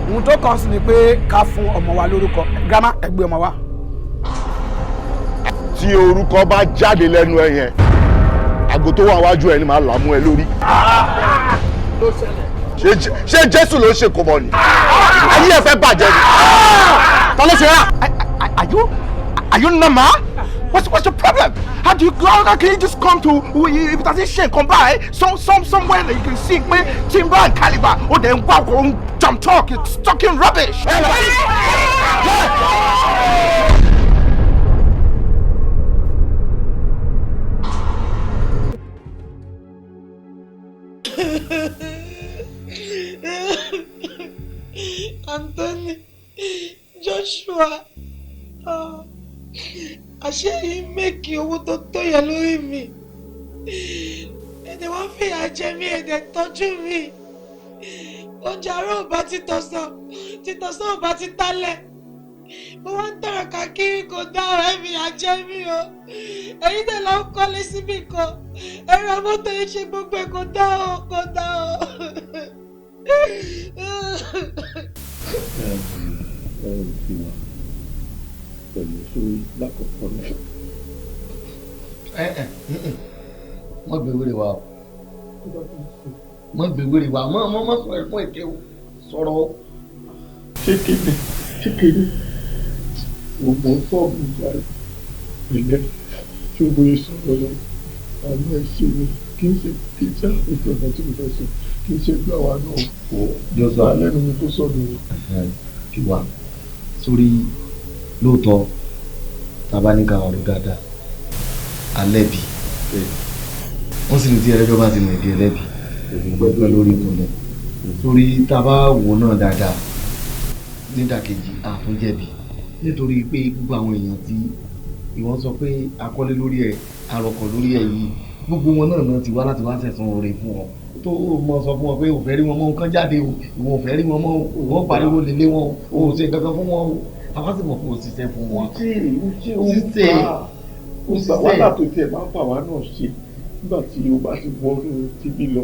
Ohun tó kàn sí ni pé ká fún ọmọ wa lórúkọ. Grandma, ẹ gbé ọmọ wa. Tí orúkọ bá jáde lẹ́nu ẹ yẹn, àgọ́ tó wà wájú ẹ ni màá là mú ẹ lórí. Ṣé Jésù ló ṣe kò mọ̀ ni? Ayé ẹ fẹ́ bàjẹ́ ni. Ta ló ṣe rà? Are you normal? What's your problem? How do you how can you just come to if it doesn't shake come by somewhere that you can see me timber and caliber or then walk on jump talk, it's talking rubbish. Anthony Joshua, àṣé yìí mẹ́kì owó tó tó yẹ lórí mi, ẹ̀dẹ̀ wọ́n fìyà jẹ mí, ẹ̀dẹ̀ tọ́jú mi, oúnjẹ àárọ̀ ò bá ti tọ̀sán, ti tọ̀sán ò bá ti tálẹ̀. Mo wá ń tọrọ káàkiri, kò dá ọ̀rẹ́ mi àjẹ́ mi o. Ẹ̀yin náà lọ ń kọ́lé síbì kan. Ẹ̀rọ mọ́tò yìí ṣe gbogbo ẹ̀, kò dá o, kò dá o. Ìwà pẹ̀lú sórí lákọ̀ọ́kọ́ náà. Ẹ ẹ, mọ gbé wèrè wa o, mọ gbé wèrè wa, mọ mọ mọ sọ ẹkún èké o, sọ̀rọ̀ o. Ṣékéde ṣékéde ògbọ́n sọ́ọ̀bù ìjà ìpìlẹ̀ tí ó bóyá sọ̀rọ̀ lọ àánú ẹ̀ ṣe mi kì í ṣe kì í ṣe ètò ọ̀nà tí mo fẹ́ sọ kì í ṣe gbà wá náà o. Joshua. Lẹ́nu mi tó sọ̀rọ̀ o. Ìwà sórí lóòótọ́, tá a bá ní ká ọ̀rọ̀ dáadáa alẹ́bi, wọ́n sì ní tí ẹlẹ́jọ́ bá ti mọ̀ ìdí ẹlẹ́bi gbẹ́gbẹ́ lórí ìkúnlẹ̀ sórí. Tá a bá wò náà dáadáa nídàkejì, àtúnjẹ̀bi nítorí pé gbogbo àwọn èèyàn tí ìwọ́n sọ pé akọ́lé lórí ẹ̀, arọkọ̀ lórí ẹ̀ yìí, gbogbo wọn náà náà ti wá láti wá sẹ̀sán oore fún ọ tó o mọ sọ fún wọn pé ò fẹ́ rí wọn mọ́, nǹkan jáde o, ìwọ ò fẹ́ rí wọn mọ́ o, wọ́n pariwo lélẹ̀ wọn o, ò ṣe nǹkan kan fún wọn o. Àwa sì mọ̀ pé o ṣiṣẹ́ fún wọn. Ṣé ṣé o gbà ó gbà wàhálà tó tiẹ̀ máa ń fà wá náà ṣe nígbà tí o bá ti wọnú tibí lọ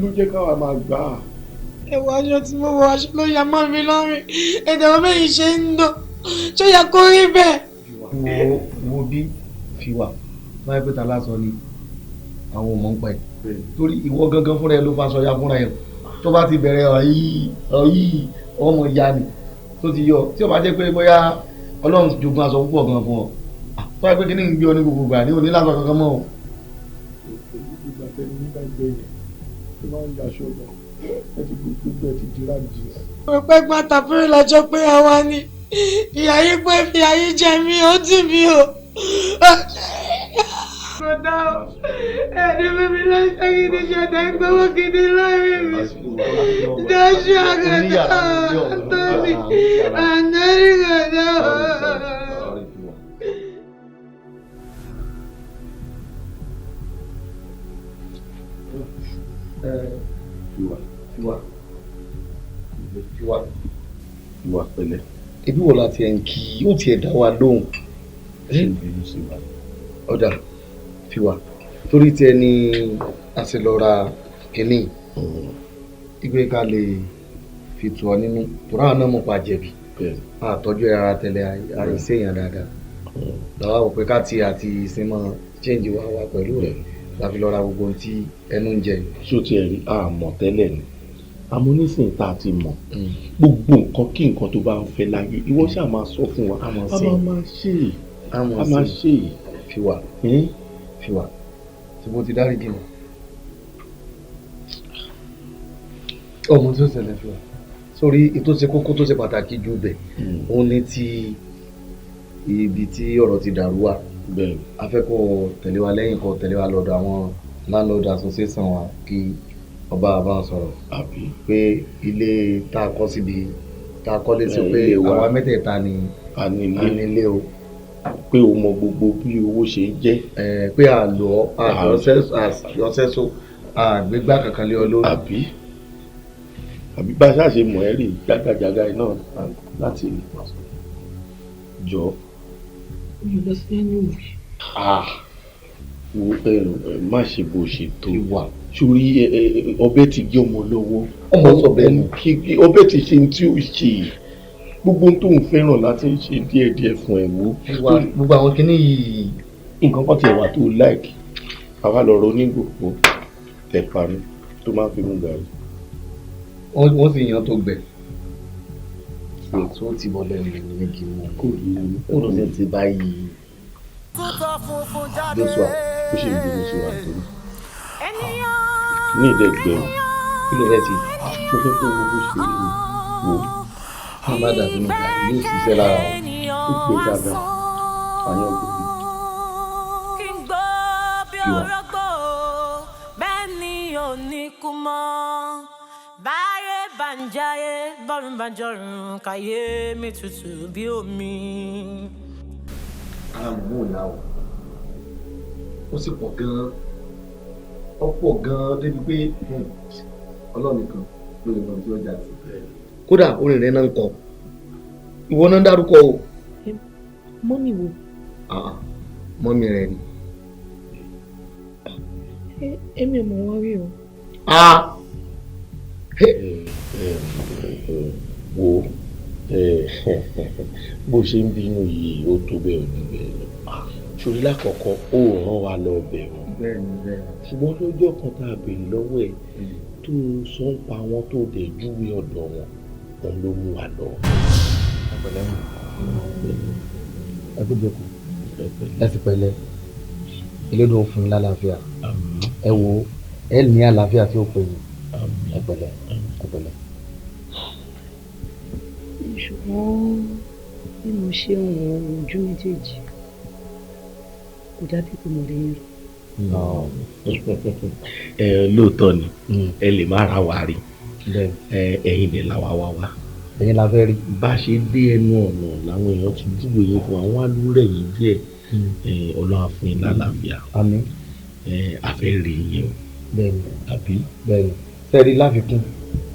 ló jẹ́ káwa máa gbà á. Ẹ̀wọ̀ aṣọ tí mo wọ, aṣọ ló ya mọ́ mi lọ́rùn. Ẹ̀dẹ̀ wọn bẹ́ẹ̀ ṣe ń dùn, ṣó yẹ kó rí bẹ́ẹ̀? Wo wo bí fi wà báyìí pé ta lásán ni àwọn ò mọ̀ ń pa ẹ̀, torí ìwọ gangan fúnra ẹ ló faṣọ ya fúnra ẹ. Tó bá ti bẹ̀rẹ̀ ọ̀yí ọ̀yí ọmọ ìyá ni tó ti yọ, tí ó bá jẹ́ pé bóyá Ọlọ́run jogún aṣọ púpọ̀ gan fún ọ, tó bá yẹ pé kí ni ń gbé ọ ní gbogbo ìgbà ní òní lásán kankan mọ́ o. Ìgbà tẹni nígbà gbẹ yẹn tó máa ń yaṣọ lọ, ẹ ti gbogbo ẹ ti dira jì. Mo pẹ́ gbọ́n tàbúrò lọ́jọ́ pé àwa ni ìyá yìí pé ìyá yìí jẹ mí, ó dùn mí o. Kò dá o, ẹni mímí lọ́sẹ̀ gidi ṣẹ̀dá ń gbowó gidi lórí mi. Joshua, kò dá o, Tóbi, Ànárí, kò dá o. Fiwa, fiwa, fiwa. Ìwà pẹ̀lẹ́. Ebi wo la tiẹ̀ ń kí ó tiẹ̀ dá wa lóhùn? Ṣé ìbínú sí wa? Ọ̀dà fiwa, torí tiẹ̀ ni a ṣe lọ ra kínní ìgbé ká lè fi tù ọ nínú, torí àwọn náà mọ̀ pa jẹ̀bi àtọ́jú ẹ̀ rárá tẹ́lẹ̀, àìsí èèyàn dáadáa làwa wò pé ká ti àti ìsinmọ́ change wa wà pẹ̀lú rẹ̀ la fi lọ ra gbogbo ohun tí ẹnu ń jẹ yìí. Ṣó tiẹ̀ rí, àmọ̀ tẹ́lẹ̀ ni, àmọ́ nísìnyí tá a ti mọ̀, gbogbo nǹkan kí nǹkan tó bá ń fẹ́ láyé, ìwọ ṣáà máa sọ fún wa, a máa máa ṣe é, a máa ṣe é. Fiwa, fiwa, tí mo ti dárí jì mọ́ ọmọ tí ó ṣẹlẹ̀, fiwa, sórí ètò ṣe kókó tó ṣe pàtàkì jù bẹ̀, òun ni ti ibi tí ọ̀rọ̀ ti dàrú wa. A fẹ́ kó tẹ̀lé wa lẹ́yìn, kó tẹ̀lé wa lọ́dọ̀ àwọn landlord association wa kí ọba àbá sọ̀rọ̀ pé ilé tá a kọ́ síbi tá a kọ́lé sí pé àwa mẹ́tẹ̀ẹ̀ta ni a nílé o. Pé o mọ gbogbo bí owó ṣe jẹ́. Pé a lọ àṣẹṣọ àgbégbá kankan lé ọ lórí. Àbí àbí bá a ṣáà ṣe mọ̀ ẹ́ rí jágàjágà iná láti jọ. Mi ò lọ sí anywhere. Ah, wo, ẹ má ṣe bó ṣe tó wà sórí ọbẹ̀ ti gé ọmọ lọ́wọ́. Ọmọ sọ bẹ́ẹ̀ nù. Ọbẹ̀ ti ṣe tí ó ṣe gbogbo tó ń fẹ́ràn láti ṣe díẹ̀díẹ̀ fún ẹ wo. Gbogbo àwọn kinní yìí. Nǹkan kan tiẹ̀ wà tó like, àwa lọ ro onígbòpó tẹ̀pá mi tó máa ń fi mú gàrí. Wọ́n sì yan tó gbẹ tó ti bọ́ lẹ́nu ní kí n mú kò rí i. Ó lọ sí ti báyìí. Joshua, ó ṣe ń bínú sí wa nítorí ní ìdẹ́gbẹ́ o. Kí ló fẹ́ ti? Mo fẹ́ kó wo bó ṣe rí mi wò. Kí n má dà sínú gàrí, yóò ṣiṣẹ́ lára wọn. Ó gbé dáadáa, àyàn gbòógì. Kí n gbọ́ bí orógbó, bẹ́ẹ̀ ni ò ní kú mọ́. Báyé bá ń jáyé, bọ́run bá ń jọ̀run, káyé mi tutù bí omi. Ara mò ń yá o, ó sì pọ̀ gan-an, ó pọ̀ gan-an débi pé Ọlọ́run nìkan ló lè mọ tí ó jà sí. Kódà orin rẹ̀ náà ń kọ. Ìwọ náà ń dárúkọ o. Mummy wo? Mummy rẹ ni. Èmi ò mọ̀ wọ́n rí o. Wo bó ṣe ń bínú yìí, ó tó bẹ́ẹ̀, ò ní bẹ́ẹ̀ lọ. Ṣòrí lákọ̀ọ́kọ́, ó rán wa lọ bẹ̀ wọ́n, ṣùgbọ́n lọ́jọ́ kan tá a béèrè lọ́wọ́ ẹ̀ tó sọ ń pa wọn, tó dẹ̀ júwe ọ̀dọ̀ wọn, òun ló mú wa lọ. Ẹ kú jókòó, ẹ sì pẹ̀lẹ́. Elédùn fún yín lálàáfíà. Ẹ wo, ẹ ní àlàáfíà tí ó péye. Ẹ pẹ̀lẹ́, ẹ pẹ̀lẹ́. Ṣùgbọ́n bí mo ṣe ń wo ojú méjèèjì, kò dàbí pé mo rí yín. Ẹ lóòótọ́ ni, ẹ lè má ra wa rí, ẹ̀yin lè la wa wá wá. Ẹ̀yin la fẹ́ rí. Bá a ṣe dé ẹnu ọ̀nà làwọn èèyàn ti júwe yín fún àwọn alúrẹ̀ yìí díẹ̀. Ọlọ́run á fún yín lálàáfíà. Àmín. A fẹ́ rí yín o. Bẹ́ẹ̀ni. Àbí. Bẹ́ẹ̀ni, sẹ́ẹ̀rí láfikún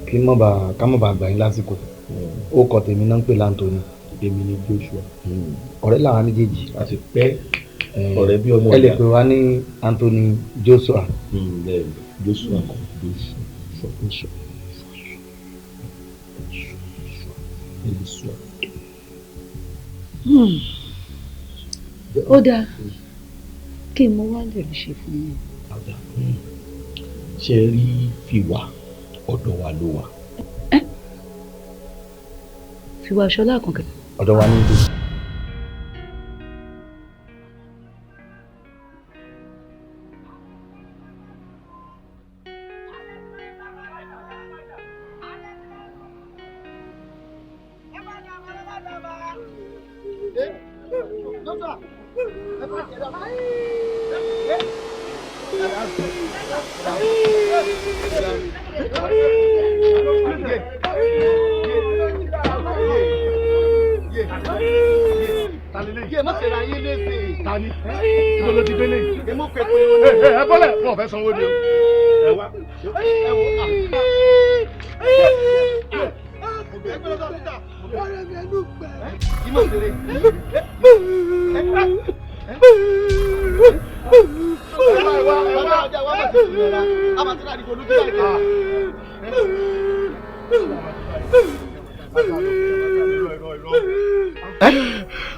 kí mọ̀ bá ká mọ̀ bá gbà yín lásìkò, ó kọ tèmi náà ń pè láǹtóní. Èmi ni Joshua. Ọ̀rẹ́ làwọn méjèèjì. Àti pẹ́ ọ̀rẹ́ bí ọmọ ìyá. Ẹ lè pè wá ní Anthony Joshua. Bẹ́ẹ̀ni, Joshua kan, Joshua Joshua. Ó dáa, kí n mo wá lè rí ṣe fún yín. Ṣe rí fìwà, ọ̀dọ̀ wa ló wà. Fìwà aṣọ lákànkẹ́. Ọ̀dọ̀ wa ní ibi. Ẹ bọ́lẹ̀, wọn ò fẹ́ sanwó ni o. Ẹ wá, ẹ wò á.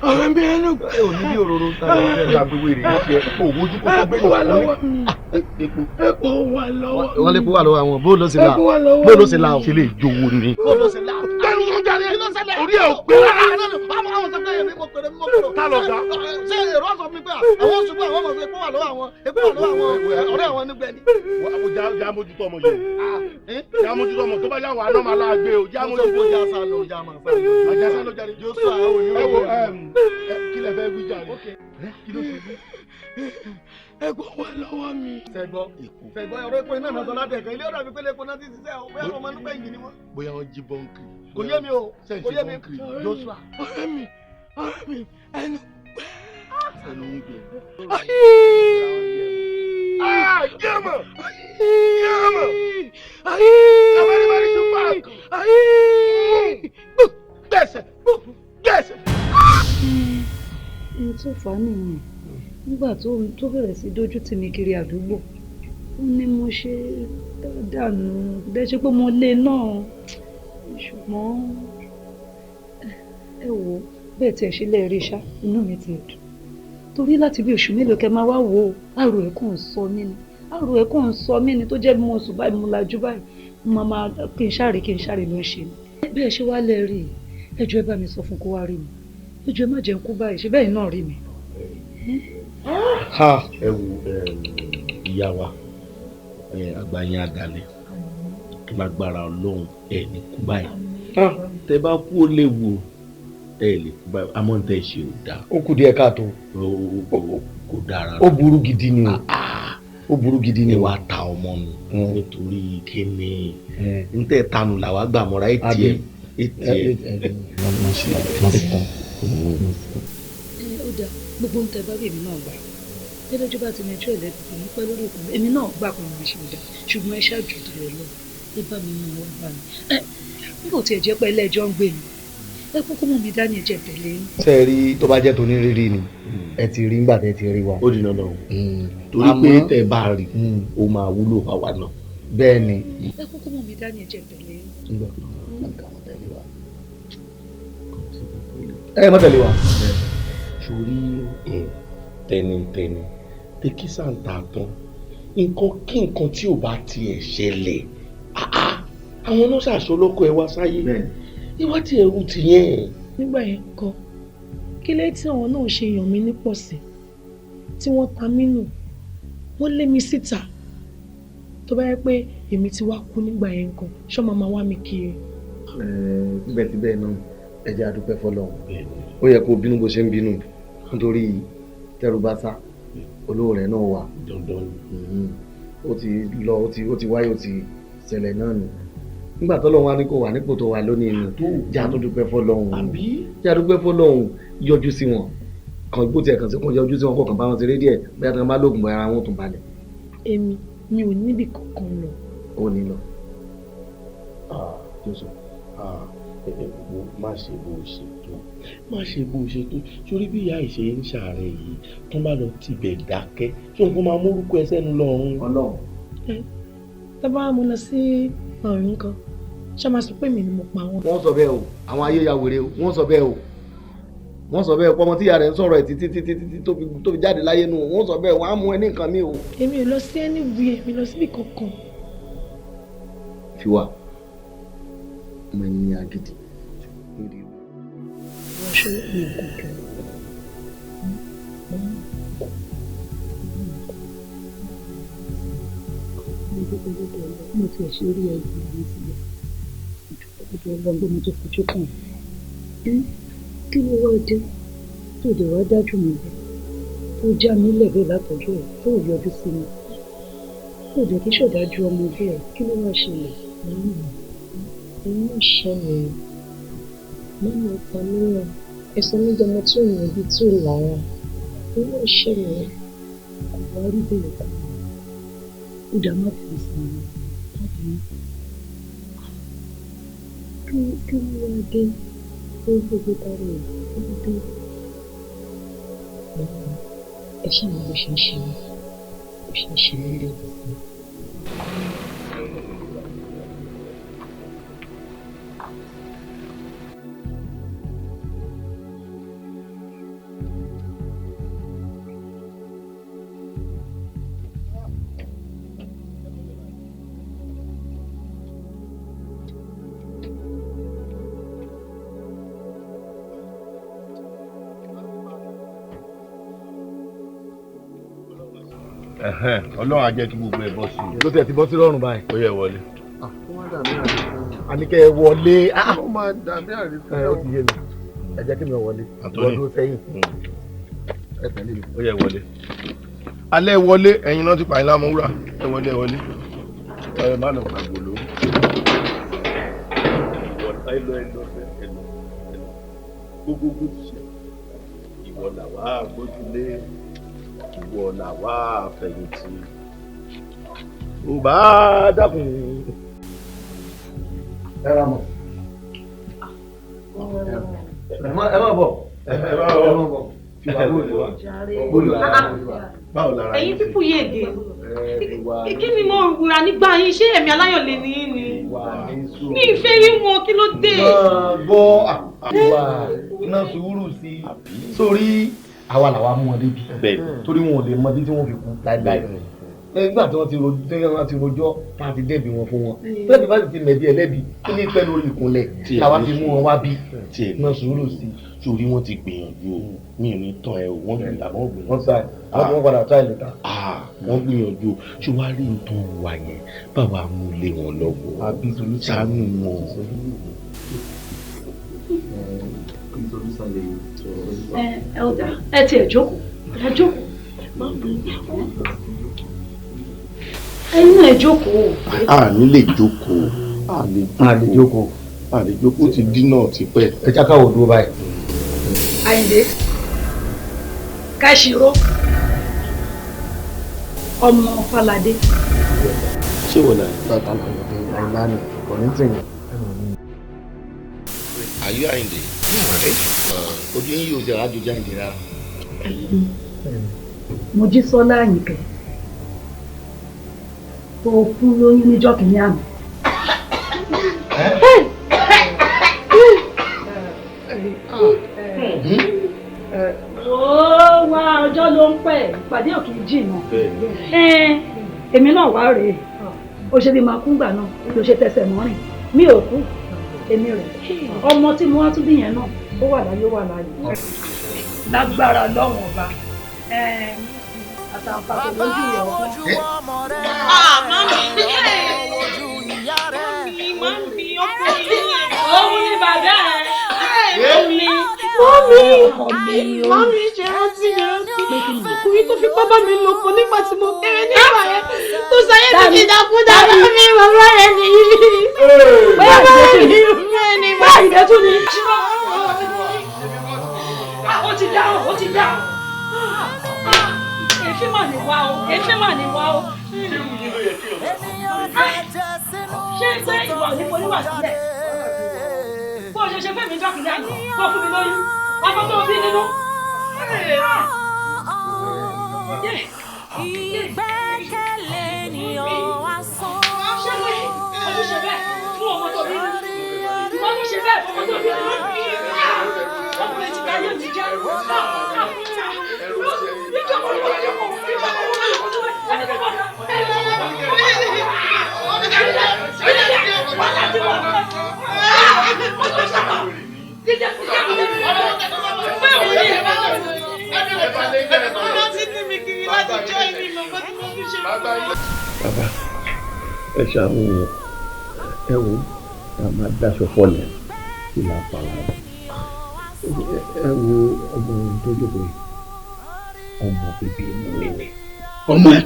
Ọ̀rẹ́ mi ẹnu. Ẹ ò ní bí òróró ń tàbí ọ̀rẹ́ ìgbà gbogbo èrè yìí ṣe òwò ojú kó tó gbé Epo wà lọ́wọ́ mi. Epo wà lọ́wọ́ mi. Wọ́n lè kó wà lọ́wọ́ àwọn, bó ló ṣe la, Epo wà lọ́wọ́ bó ló ṣe la o. Ṣe lè jowó ni. Bó ló ṣe la. Gbẹ̀rù tó jáde, orí ẹ̀ ò pé rárá. Àwọn sọ pé èmi mo pèrè, mo pèrò. Ta ló ga? Ṣé èrò sọ fún mi pé àwọn ṣubú, àwọn ọmọ epo wà lọ́wọ́ àwọn, epo wà lọ́wọ́ àwọn ọ̀rẹ́ àwọn nígbẹ́ ni. Já mójútó ọmọ yìí o. Já mójútó ọmọ, tó bá yà wà náà máa láàgbé o. Já mójútó. Já sá lọ, já máa sá lọ. Já sá lọ jáde. Joshua, àwọn Ẹ wo, oníròyìn. kí lẹ fẹ́ wí jàre? Kí ló ṣe wí? Epo wà lọ́wọ́ mi. Sẹ́gbọ́, sẹ́gbọ́, ọ̀rọ̀ epo iná náà sọ láti ẹ̀kan ilé, ọ̀dà mi pé epo náà ti ṣiṣẹ́ o, bóyá ọmọ nígbà yìí ni wọ́n. Bóyá wọ́n jí bọ́ǹkì. Kò yé mi o, kò yé mi. Joshua. Ọ̀rẹ́ mi, ọ̀rẹ́ mi, ẹnu. Ẹnu ń gbẹ. Yẹ́mọ̀! Yẹ́mọ̀! Kábàárì ṣùgbọ́n. Gbẹ̀sẹ̀! Gbẹ̀sẹ̀! Ẹni tó fà á nìyẹn, nígbà tó bẹ̀rẹ̀ sí dójú tì mí kiri àdúgbò, ó ní mo ṣe dànù dẹ́sẹ̀ pé mo lé náà, ṣùgbọ́n ẹ wò ó, bẹ́ẹ̀ tiẹ̀ ṣe lẹ́ẹ̀rí ṣá, inú mi ti dùn torí láti bí oṣù mélòó kẹ máa wá wò ó, àrò ẹ̀ kàn ń sọ mí ni, àrò ẹ̀ kàn ń sọ mí ni, tó jẹ́ bí mo sùn báyìí, mo lajú báyìí, mo máa kí n ṣàrè, kí n ṣàrè ló ń ṣe mí. Bẹ́ẹ̀ ṣe wá lẹ́ẹ̀rí, ẹ jọ̀ọ́ ẹ bá mi sọ fún kó wá rí mi, ẹ jọ̀ọ́ ẹ má jẹun kú báyìí, ṣe bẹ́ẹ̀ náà rí mi. Ẹ wo ìyá wa, àgbà yẹn àdàlẹ̀ lágbára Ọlọ́run, ẹ ní kú báyìí. Tẹ bá kú ó léwu, ẹ lè kú báyìí, àmọ́ tẹ ṣe ò dáa. Ó kù díẹ̀ káàtó. Kò dára. Ó burú gidi ni o, ó burú gidi ni Ẹ o. wá ta ọmọ nù nítorí kíni? N tẹ tanu làwa gbà mọ́ra ATM, ATM. Ẹ ó dáa, gbogbo ń tẹ bá bí èmi náà gbà tẹ́lẹ́jọ́ bá ti mẹjọ́ ẹ̀lẹ́bi, kò ní pẹ́ lórí ìkùn, èmi náà gbà pé mo ṣe dá, ṣùgbọ́n ẹ ṣáàjù tó lọ lọ, ẹ bá mi mú wọn bá mi. Ẹ n kò tiẹ̀ jẹ́ pé ẹlẹ́jọ́ ń gbé mi, Ẹ kúkú mú mi dání, ẹ̀jẹ̀ tẹ̀lé yín. Ṣé ẹ rí, tó bá jẹ́ toní rírí ni, ẹ ti rí nígbà tẹ́ ti rí wa. Ó di dandan o, torí pé tẹ́ bá rí, ó máa wúlò fáwa náà. Bẹ́ẹ̀ ni. Ẹ kúkú mú mi dání, ẹ̀jẹ̀ tẹ̀lé yín. Ẹ má tẹ̀lé wa. Sórí tẹnitẹni tẹkísà ń ta tán, nǹkan kí nǹkan tí ò bá tiẹ̀ ṣẹlẹ̀, àwọn náà ṣàṣọ lọ́kọ ẹ wá sáyé, ìwà tí ẹrù ti yẹn. Nígbà yẹn kọ́ kí lè tí àwọn náà ṣe yàn mí nípọ̀sí tí wọ́n ta mí nù, wọ́n lé mi síta. Tó bá yẹ pé èmi ti wá kú nígbà yẹn kan, ṣọ́ máa wá mi kiri. Síbẹ̀síbẹ̀ náà, ẹ jẹ́ a dúpẹ́ fọ́lọ́run. Ó yẹ kó bínú bó ṣe ń bínú, nítorí tẹ́rù bá sá, olówó rẹ̀ náà wà. Ó ti lọ, ó ti wáyé, ó ti ṣẹlẹ̀ náà nù. Nígbà tó lọ́wọ́ á ní kó wà nípò tó wà lónìí nù, jẹ́ a dúpẹ́ fọ́lọ́run, jẹ́ a dúpẹ́ fọ́lọ́run. Yọjú sí wọn kàn, gbó tiẹ̀ kàn sí kàn, yọjú sí wọn kó kàn bá wọn ṣeré díẹ̀, bóyá tí wọ́n bá lóògùn, bóyá ara wọn tún balẹ̀. Èmi mi ò níbì kankan lọ. Ó ní lọ. Joseph, má ṣe bó ṣe tó, má ṣe bó ṣe tó. Sórí bí ìyá ìṣe ń ṣàárẹ̀ yìí, tó bá lọ tibẹ̀ dákẹ́, ṣé nǹkan máa mórúkọ ẹ sẹ́nu lọ́rùn. Ọlọ́run. Ẹ tó bá mo lọ sí ọ̀run kan, ṣé máa sọ pé mi ni mo pa wọn. Wọ́n sọ bẹ́ẹ̀ o, àwọn ayé ya wèrè o, wọ́n sọ bẹ́ẹ̀ o, wọ́n sọ bẹ́ẹ̀ pọ́mọ tí ìyá rẹ̀ ń sọ̀rọ̀ ẹ̀ títí títí títí tó fi jáde láyé nù, wọ́n sọ bẹ́ẹ̀, wọ́n á mú ẹ ní nǹkan mi o. Èmi ò lọ sí anywhere, mi lọ síbi kankan. Fiwa ọmọ ẹni ní agídí. Aṣọ mi kò jọ. Mo dúpẹ́ lọ́dọ̀ Ọlọ́run, mo tiẹ̀ ṣe rí ẹgbẹ́ mi sílẹ̀. Mo dúpẹ́ lọ́dọ̀ Ọlọ́run pé mo tún fojú kàn ẹ́. Kí ló wá dé tó dé wá dájú mi bẹ́ẹ̀, tó já mi lẹ́bẹ̀ẹ́ látọjọ́ ẹ̀, tó yọjú sí mi, tó dé kí ṣọ̀dájú ọmọ bẹ́ẹ̀? Kí ló wá ṣẹlẹ̀? Inú ṣẹ́ mi, mọ́mí ọ̀tá mìíràn, ẹ̀sọ́ mi dọmọ tí ò ní ibi tí ò lára. Inú ṣẹ́ mi. Kò wá rí bẹ́ẹ̀ kọ́. Ó dá, má fi sí mi tàbí kí ló wá dé tó ń gbogbo tọrọ ẹ̀? Kí ló dé? Ẹ ṣáà mọ bó ṣe ń ṣe mí, bó ṣe ń ṣe mí lẹ́nu sí i. Ọlọ́run á jẹ́ kí gbogbo ẹ̀ bọ́ sí i. Ló tẹ̀ ti bọ́ sí lọ́rùn báyìí. Ó yẹ wọlé. Àníkẹ́ ẹ wọlé. Ó máa dàbí àrífín. Ẹ ó ti yé mi, ẹ jẹ́ kí mi wọlé. Anthony. Wọ́n dúró sẹ́yìn, ẹ tẹ̀lé mi. Ó yẹ wọlé. Alẹ́ wọlé, ẹ̀yin náà ti pààyàn lámú wúrà. Ẹ wọlé, ẹ wọlé. Ẹ má lọ gbàgbọ́ ló. Ẹ lọ, ẹ lọ, ẹ lọ, ẹ lọ. Gbogbogbò ti ṣe. Ìwọ làwa gbójúlé, ìwọ làwa fẹ̀yìntì. Ò bá dákun. Ẹ ra mọ̀, ẹ má bọ̀, ẹ má bọ̀. Báwo lára? Ẹ̀yin pípù yé èdè, kí ni mo rà nígbà yín? Ṣé ẹ̀mí aláyọ̀ lè ní í ni? Mi ì fẹ́ rí wọn, kí ló dé? Máa gbọ́, àwa náà sùúrù sí i. Sórí àwa làwa mú wọn débi, torí wọn ò lè mọ bí tí wọn fi kú láìláì. Nígbà tí wọ́n ti rojọ́, tí wọ́n ti rojọ́, tá a ti dẹ́bi wọn fún wọn, tẹ́bi bá sì ti mẹ̀bi ẹlẹ́bi, kí ní pẹ́ lórí ìkúnlẹ̀ làwa fi mú wọn wá bí. Náà sùúrù sí i. Sórí wọn ti gbìyànjú o, mi ò ní tán ẹ o, wọ́n gbìyànjú àmọ́ gbìyànjú. Wọ́n try, wọ́n padà try later. Wọ́n gbìyànjú o. Ṣé wàá rí nǹkan wà yẹn, báwa mú lé wọn lọ́wọ́, ṣàánú wọn. Ẹ ẹ ọ̀dà, ẹ tiẹ̀ jókòó, ẹ jókòó, ẹ̀yin náà ẹ jókòó. A ní lè jókòó, a lè jókòó, a lè jókòó, ó ti dínà tipẹ́. Ẹ já káwọ́ dúró báyìí. Àyìndé Káṣíró ọmọ Fáládé. Ṣé wọ́n náà. Bàbá Àyìnlá ni kò ní tì yín. Are you Àyìndé? Ojú yín yóò jẹ́ àjòjì Àyìndé rárá. Mojísọ́lá Àyìnkẹ́ tó fún lóyún níjọ́ kìíní àná. Ó wá ọjọ́ ló ń pẹ́, ìpàdé ò kì í jìnnà. Èmi náà wá rèé, ó ṣe bí máa kú gbà náà ló ṣe tẹsẹ̀ mọ́rìn, mi ò kú, èmi rè ọmọ tí mo wá tún bí yẹn náà, ó wà láyé, ó wà láyé. Lágbára lọ́wọ́n ọba àtàǹpàkò lójú ìyá ọkọ. Mami, ọkùnrin ni. Òun ni bàbá ẹ̀. Mami. Mami. Mami, ṣe rántí ọkùnrin tó fipá bá mi lò pọ̀ nígbà tí mo kéré nígbà yẹn tó sáyé mi ti dàkúdà. Mami, bàbá rẹ̀ nìyí. Bàbá rẹ̀ ni. Báyìí ìdẹ́tún ni. Ó ti dáhùn, ó ti dáhùn. Èéfín mà ní wá o, èéfín mà ní wá o. Ṣé pé ìwà ò ní foníwà sílẹ̀? Bó o ṣe ṣe fẹ́mi jọ́kìlẹ̀ àná, tó fún mi lóyún, ọmọ tó bí nínú. Ìgbẹ́kẹ̀lé ni ó wá sán. Ṣé pé o tún ṣe bẹ́ẹ̀ fún ọmọ tó bí nínú? Ìwọ tún ṣe bẹ́ẹ̀ fún ọmọ tó bí nínú? Ọkùnrin ti ká yóò ti jẹ́. Bàbá, ẹ ṣàánú mi, ẹ wò ká máa dáṣọ fọlẹ̀ kí là á para rẹ̀. Ẹ wo ọmọ tó jókòó yìí, ọmọ bíbí inú mi ni. Ọmọ ẹ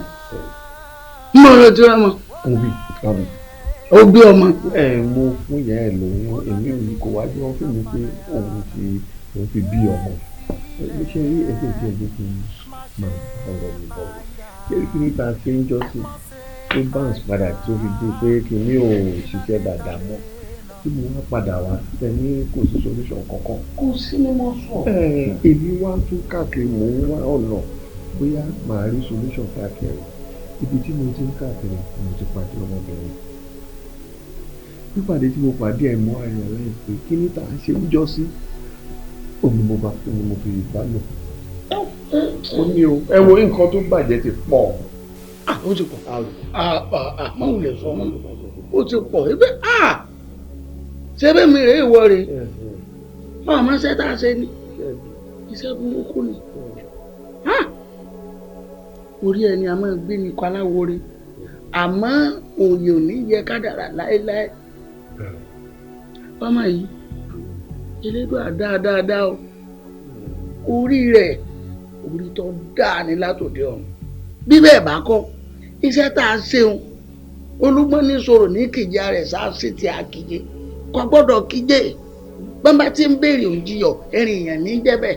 mọ ọ̀rọ̀ tí wọn mọ. Mo bí ọmọ. Ó bí ọmọ. Ẹ mo fún ìyá ẹ lóyún, èmi ò ní kó wá jọ fún mi pé òun fi bí ọmọ. Ṣé rí ẹgbẹ́ tí ẹgbẹ́ kí n máa ọ̀rọ̀ mi bọ̀? Ṣé kí ní ta ṣe ń jọ sí tó bounce padà tó fi di pé kí mi ò ṣiṣẹ́ dáadáa mọ́? Tí mo wá padà wá tẹ ní kò sí solution kankan. Kò sí ni mo sọ. Èmi wá tún káàkiri, mò ń wá ọ̀nà bóyá màá rí solution káàkiri. Ibi tí mo ti ń káàkiri mo ti pàdé ọmọbìnrin. Pípàdé tí mo pàdé ẹ̀ mọ́ realize pé kí ní tà ń ṣe ń jọ sí òun mo bá fún mi mo fi bá lò. Ó ní o, ẹ wo nǹkan tó bàjẹ́ ti pọ̀. Ó ti pọ̀. Àmọ́ ò lè sọ wọn. Ó ti pọ̀. Ebe ṣé bẹ́ẹ̀ mi rèé ìwọ rèé? Ọmọ ṣẹ́ tá a ṣe ni. Iṣẹ́ burúkú ni. Orí ẹni a máa gbé ní kaláwore, àmọ́ òye ò ní yẹ kádàrà láéláé. Ọmọ yìí elédùn àdáadáa o, orí rẹ̀ orí tó dáa ní látòdì ọ̀run. Bí bẹ́ẹ̀ bá kọ́ iṣẹ́ tá a ṣeun, olúgbọ́n ní sọ̀rọ̀ ní kìjà rẹ̀ sáà sí ti àkìjẹ, kò gbọ́dọ̀ kíjẹ. Bọ́n bá ti ń béèrè òǹjiyọ̀ ẹ̀rìn èèyàn ní jẹ́bẹ̀.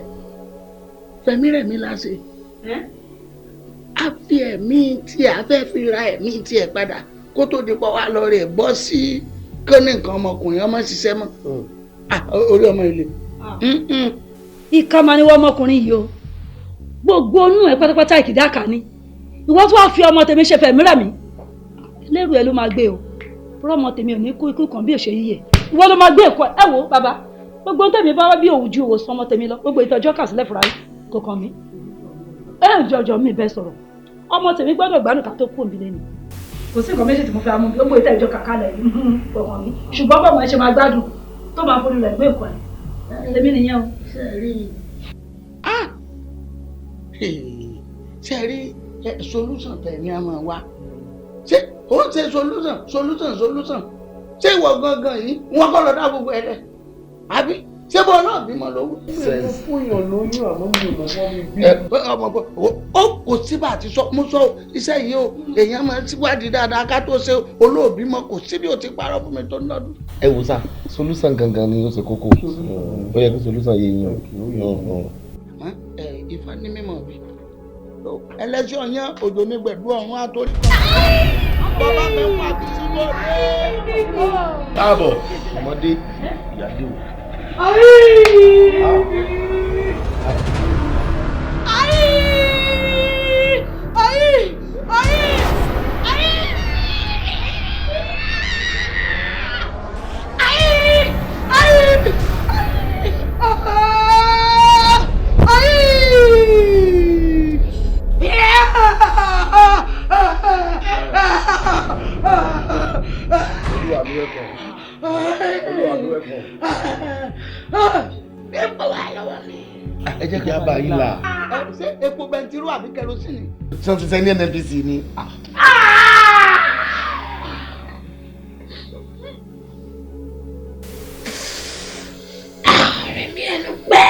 Fẹ̀mí rẹ̀ mi la ṣe. A fi ẹ̀mí tí a fẹ́ fi ra ẹ̀mí tí ẹ̀ padà kó tó di pọ̀ wá lọ rẹ̀ bọ́ sí kó ní nǹkan ọmọkùnrin ọmọ ṣiṣẹ́ mọ́. Orí ọmọ ilé. Ìka máa ní wọ́n ọmọkùnrin yìí o, gbogbo inú ẹ̀ pátápátá ìkìdáka ni. Ìwọ tó wá fi ọmọ tèmi ṣe fẹ̀mí rẹ̀ mí, lérò ẹ ló máa gbé o. Rọ́mọ tèmi ò ní kú ikú kan bí òṣè yíyẹ, ìwọ ló máa gbé ẹ̀kọ́ ẹ. Wo bàbá, gbogbo tèmi bá wá bí òwú ju òwòsàn ọmọ tèmi lọ, gbogbo ìtọ́jú kà sílẹ̀ fúnra yìí kò kàn mí. Ẹ jọjọ mi bẹ sọ̀rọ̀, ọmọ tèmi gbọ́dọ̀ gbádùn ká tó kú òbí lẹ́nu. Kò sí nǹkan méjì tí mo fẹ́ mú, gbogbo ìtẹ́jọ́ kàkà lẹ̀ kò kàn mí, ṣùgbọ́n bọ́mọ ẹ ṣe máa gbádùn tó máa forí rẹ̀ gbé nǹkan ẹ̀ tèmi nìyẹn o. Ṣe rí solution tẹ̀ ní a máa wá? Ṣé ó ń ṣe solution solution solution? Ṣé ìwọ gangan yìí wọn kọ́ lọ dá gbogbo ẹ lẹ? Àbí ṣé bọ́ náà bímọ lówó. Mo fún yàn lóyún àmọ́ mi ò mọ̀ wọ́n mi bí. Ọmọ bọ ó kò síbà àti sọ mo sọ iṣẹ́ yìí o, èèyàn máa ń síwádìí dáadáa ká tó ṣe olóòbí mọ, kò síbi ò ti parọ́ fún mi tó ń lọ́dún. Ẹ wò sá, solution gangan ni ó ṣe kókó, ó yẹ kí solution yé yín o. Ẹ Ifá ní mímọ̀ bí ẹlẹ́sìn ọ̀yán òjò ní gbẹ̀dú ọ̀run àtòrí kan. Bàbá mi wà bí síbò dé. Káàbọ̀ ọmọdé, ìyáde o. Ẹ jẹ́ kí a bá yín là. Ṣé epo bẹntiró àbí kẹrosínì? Ṣé wọ́n ti sẹ́ ní NNPC ni? Rẹ̀mí ẹnu gbẹ.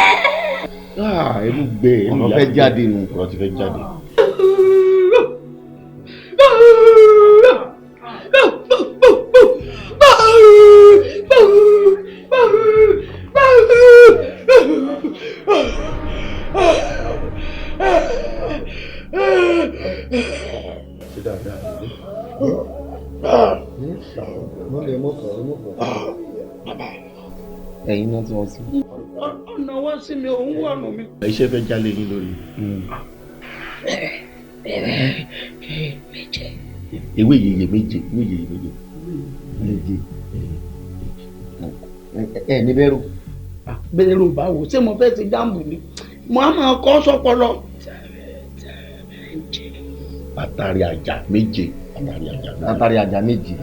Ẹnu gbẹ. Ọ̀rọ̀ fẹ́ jáde nù. Ọ̀rọ̀ ti fẹ́ jáde. Ẹ̀yin náà tí wọ́n sí. Ọ̀nà wọ́n sí mi, òun wọ̀nù mi. Iṣẹ́ fẹ́ jálé yín lórí. Méje. Ewé yèyè méje, ewé yèyè méje. Méje. Ẹ ní bẹ́rù. Bẹ́rù báwo? Ṣé mo fẹ́ ti jáàmù ni? Mo á máa kọ́ sọ́pọlọ. Àtàrí àjà méje. Àtàrí àjà méje. Àtàrí àjà méje.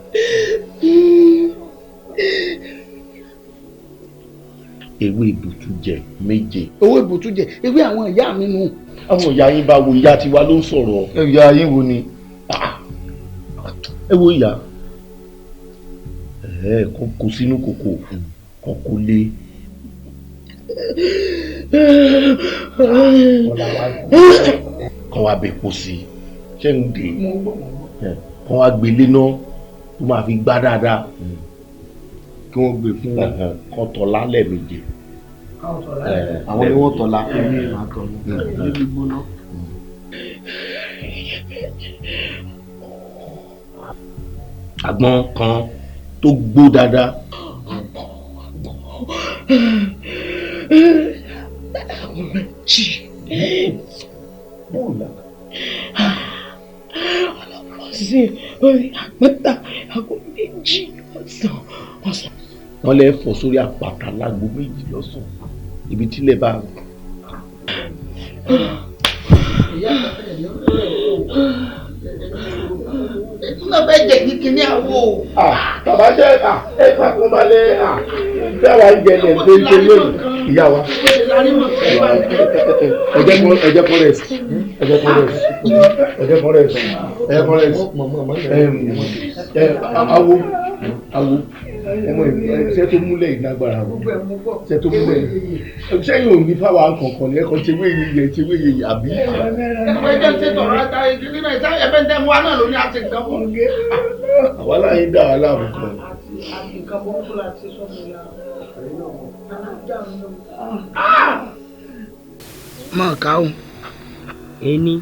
Ewé ìbùtújẹ méje. Ewé ìbùtújẹ, ewé àwọn ìyá mi nù. Àwọn ìyá yín bá wo ìyá tiwa ló ń sọ̀rọ̀. Ìyá yín wo ni? Ẹ wo ìyá. Ẹ kó kó sínú kòkò, kó kó lé. Kọ́ wa bẹ̀ pọ̀ sí i, ṣé ń dè? Kọ́ wa gbélé náà tó máa fi gbá dáadáa. Kí wọ́n gbé fún kọ́ tọ́lá lẹ́ẹ̀méje. Àwọn ni wọ́n tọ́lá. Àgbọn kan tó gbó dáadáa. Ọlọ́pàá orí àpáta aago 2 ọ̀sán ọ̀sán. Wọ́n lè fọ́ sórí àpáta láago 2 lọ́sàn ibi tílẹ̀ bá. Nígbà bẹ́ẹ̀ jẹ́ kíkí ní àwọ̀. Bàbá jẹ́ ẹ fàkúnbalẹ̀ dáwà ń jẹlẹ̀ gbẹ́ngbẹ́ lónìí ìyá wa. Ẹ jẹ́ kó rẹ̀ sí. Ẹ jẹ́ kó rẹ̀ sí. Ẹ jẹ́ kó rẹ̀ sí. Ẹ jẹ́ kó rẹ̀ sí. Awo awo ọmọ iṣẹ́ tó múlẹ̀ ìnagbára o iṣẹ́ tó múlẹ̀ sẹ́yìn ò ní fáwọn kankan ní ẹ̀kọ́ ṣe wéyé yẹ ṣe wéyé yẹ àbí. Ẹ̀fọ́ ẹjẹ́ ń ṣe tọ̀rọ̀ ata ìdílé náà ìta ẹ̀fẹ́ ń tẹ́ mu wa náà ló ní àti nǹkan fún un. Àwa láyé dá wa láàmú kan. Àti nǹkan burúkú la ti sọ́mu ya. Mọ̀ ká o. Ení,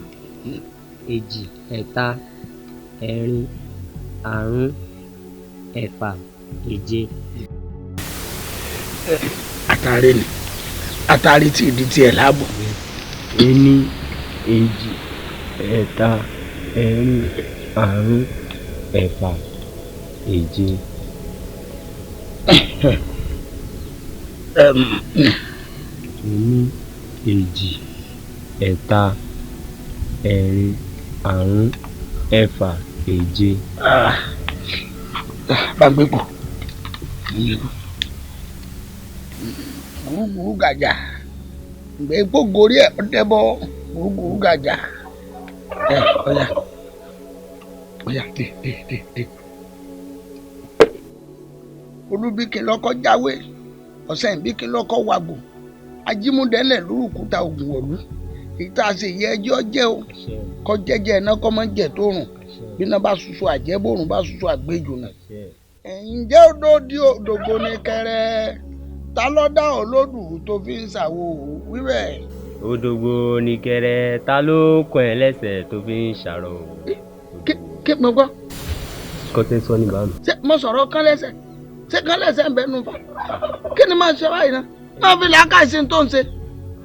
èjì, ẹ̀ta, ẹ̀rin, àrún, ẹ̀fà, èje. Àtàrí ni àtàrí tí ìdí tiẹ̀ láàbọ̀. Ení, èjì, ẹ̀ta, ẹ̀rin, àrún, ẹ̀fà, èje. Ení, èjì, ẹ̀ta, ẹ̀rin, àrún, ẹ̀fà, èje. Bá gbé pọ̀. Gúrúgúrú gàjà ìgbẹ́ epo gorí ẹ̀ ọ̀dẹ́bọ̀ gúrúgúrú gàjà ẹ̀ ọ̀yà ọ̀yà dé dé dé dé. Olúbíkin lọ́kọ́ jáwé ọ̀sẹ̀ ìbíkin lọ́kọ́ wàgbò ajímúdẹ́lẹ̀ lórúkúta ògùn wọ̀lú èyí tá a ṣe yẹ ẹjọ́ jẹ́ o kọ́ jẹ́jẹ́ iná kọ́ mọ́ jẹ́ tó rùn bí iná bá ṣuṣu àjẹ́ bòrùn bá ṣuṣu àgbéjò náà. Ǹjẹ́ odò di òdògbò ní kẹrẹ ta ló dá olódù tó fi ń ṣàwo wíwẹ̀. Òdògbò ní kẹrẹ ta ló kàn ẹ́ lẹ́sẹ̀ tó fi ń ṣàrọ̀. Kí mo gbọ́. Kọ́ tẹ́ sọ ní báàmù. Ṣé mo sọ̀rọ̀ kán lẹ́sẹ̀? Ṣé kán lẹ́sẹ̀ ń bẹ nu fa? Kí ni máa ṣe báyìí náà? Máa fi làákàyè tó ń ṣe.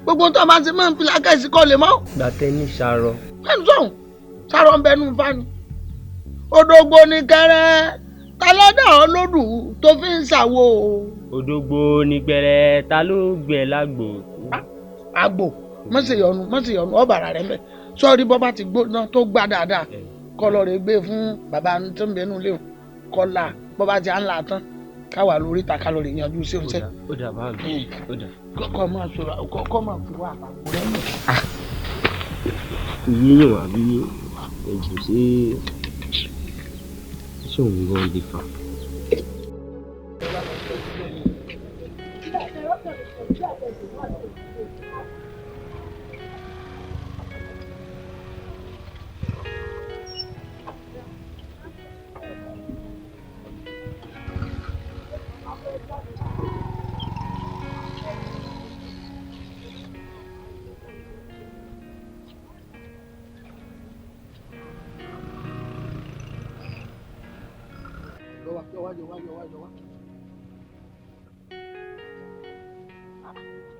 Gbogbo tó máa ń ṣe máa ń fi làákàyè kọ́ lè mọ́. Gbàtẹ́ ní ṣàrọ̀. Bẹ́ẹ̀ni sọ̀hún, ṣàrọ̀ ń bẹnu fani. Odògbò ní kẹrẹ, ta ló dà ọ́ lódù tó fi ń ṣàwo. Odògbò ní gbẹrẹ, ta ló gbẹ lágbo. Àgbò, má ṣe yọnu, ọ̀bàrà rẹ̀ mẹ́. Sọ́ọ́rí bọ́ bá ti gbóná tó gbá dáadáa, kọ́ lọ rè gbé fún bàbá tó ń bẹnu lé o, kọ́ la bọ́ bá ti à ń là tán káwa lórí ta kálórì yanjú sí oúnjẹ. Ó dà bá mi, ó dà. Kọ́ máa sọ̀rọ̀ kọ́ máa fi wá àpapọ̀ rẹ̀ mọ̀. Yíyan àbí ẹ̀jù sí ṣé òun gan lè fà.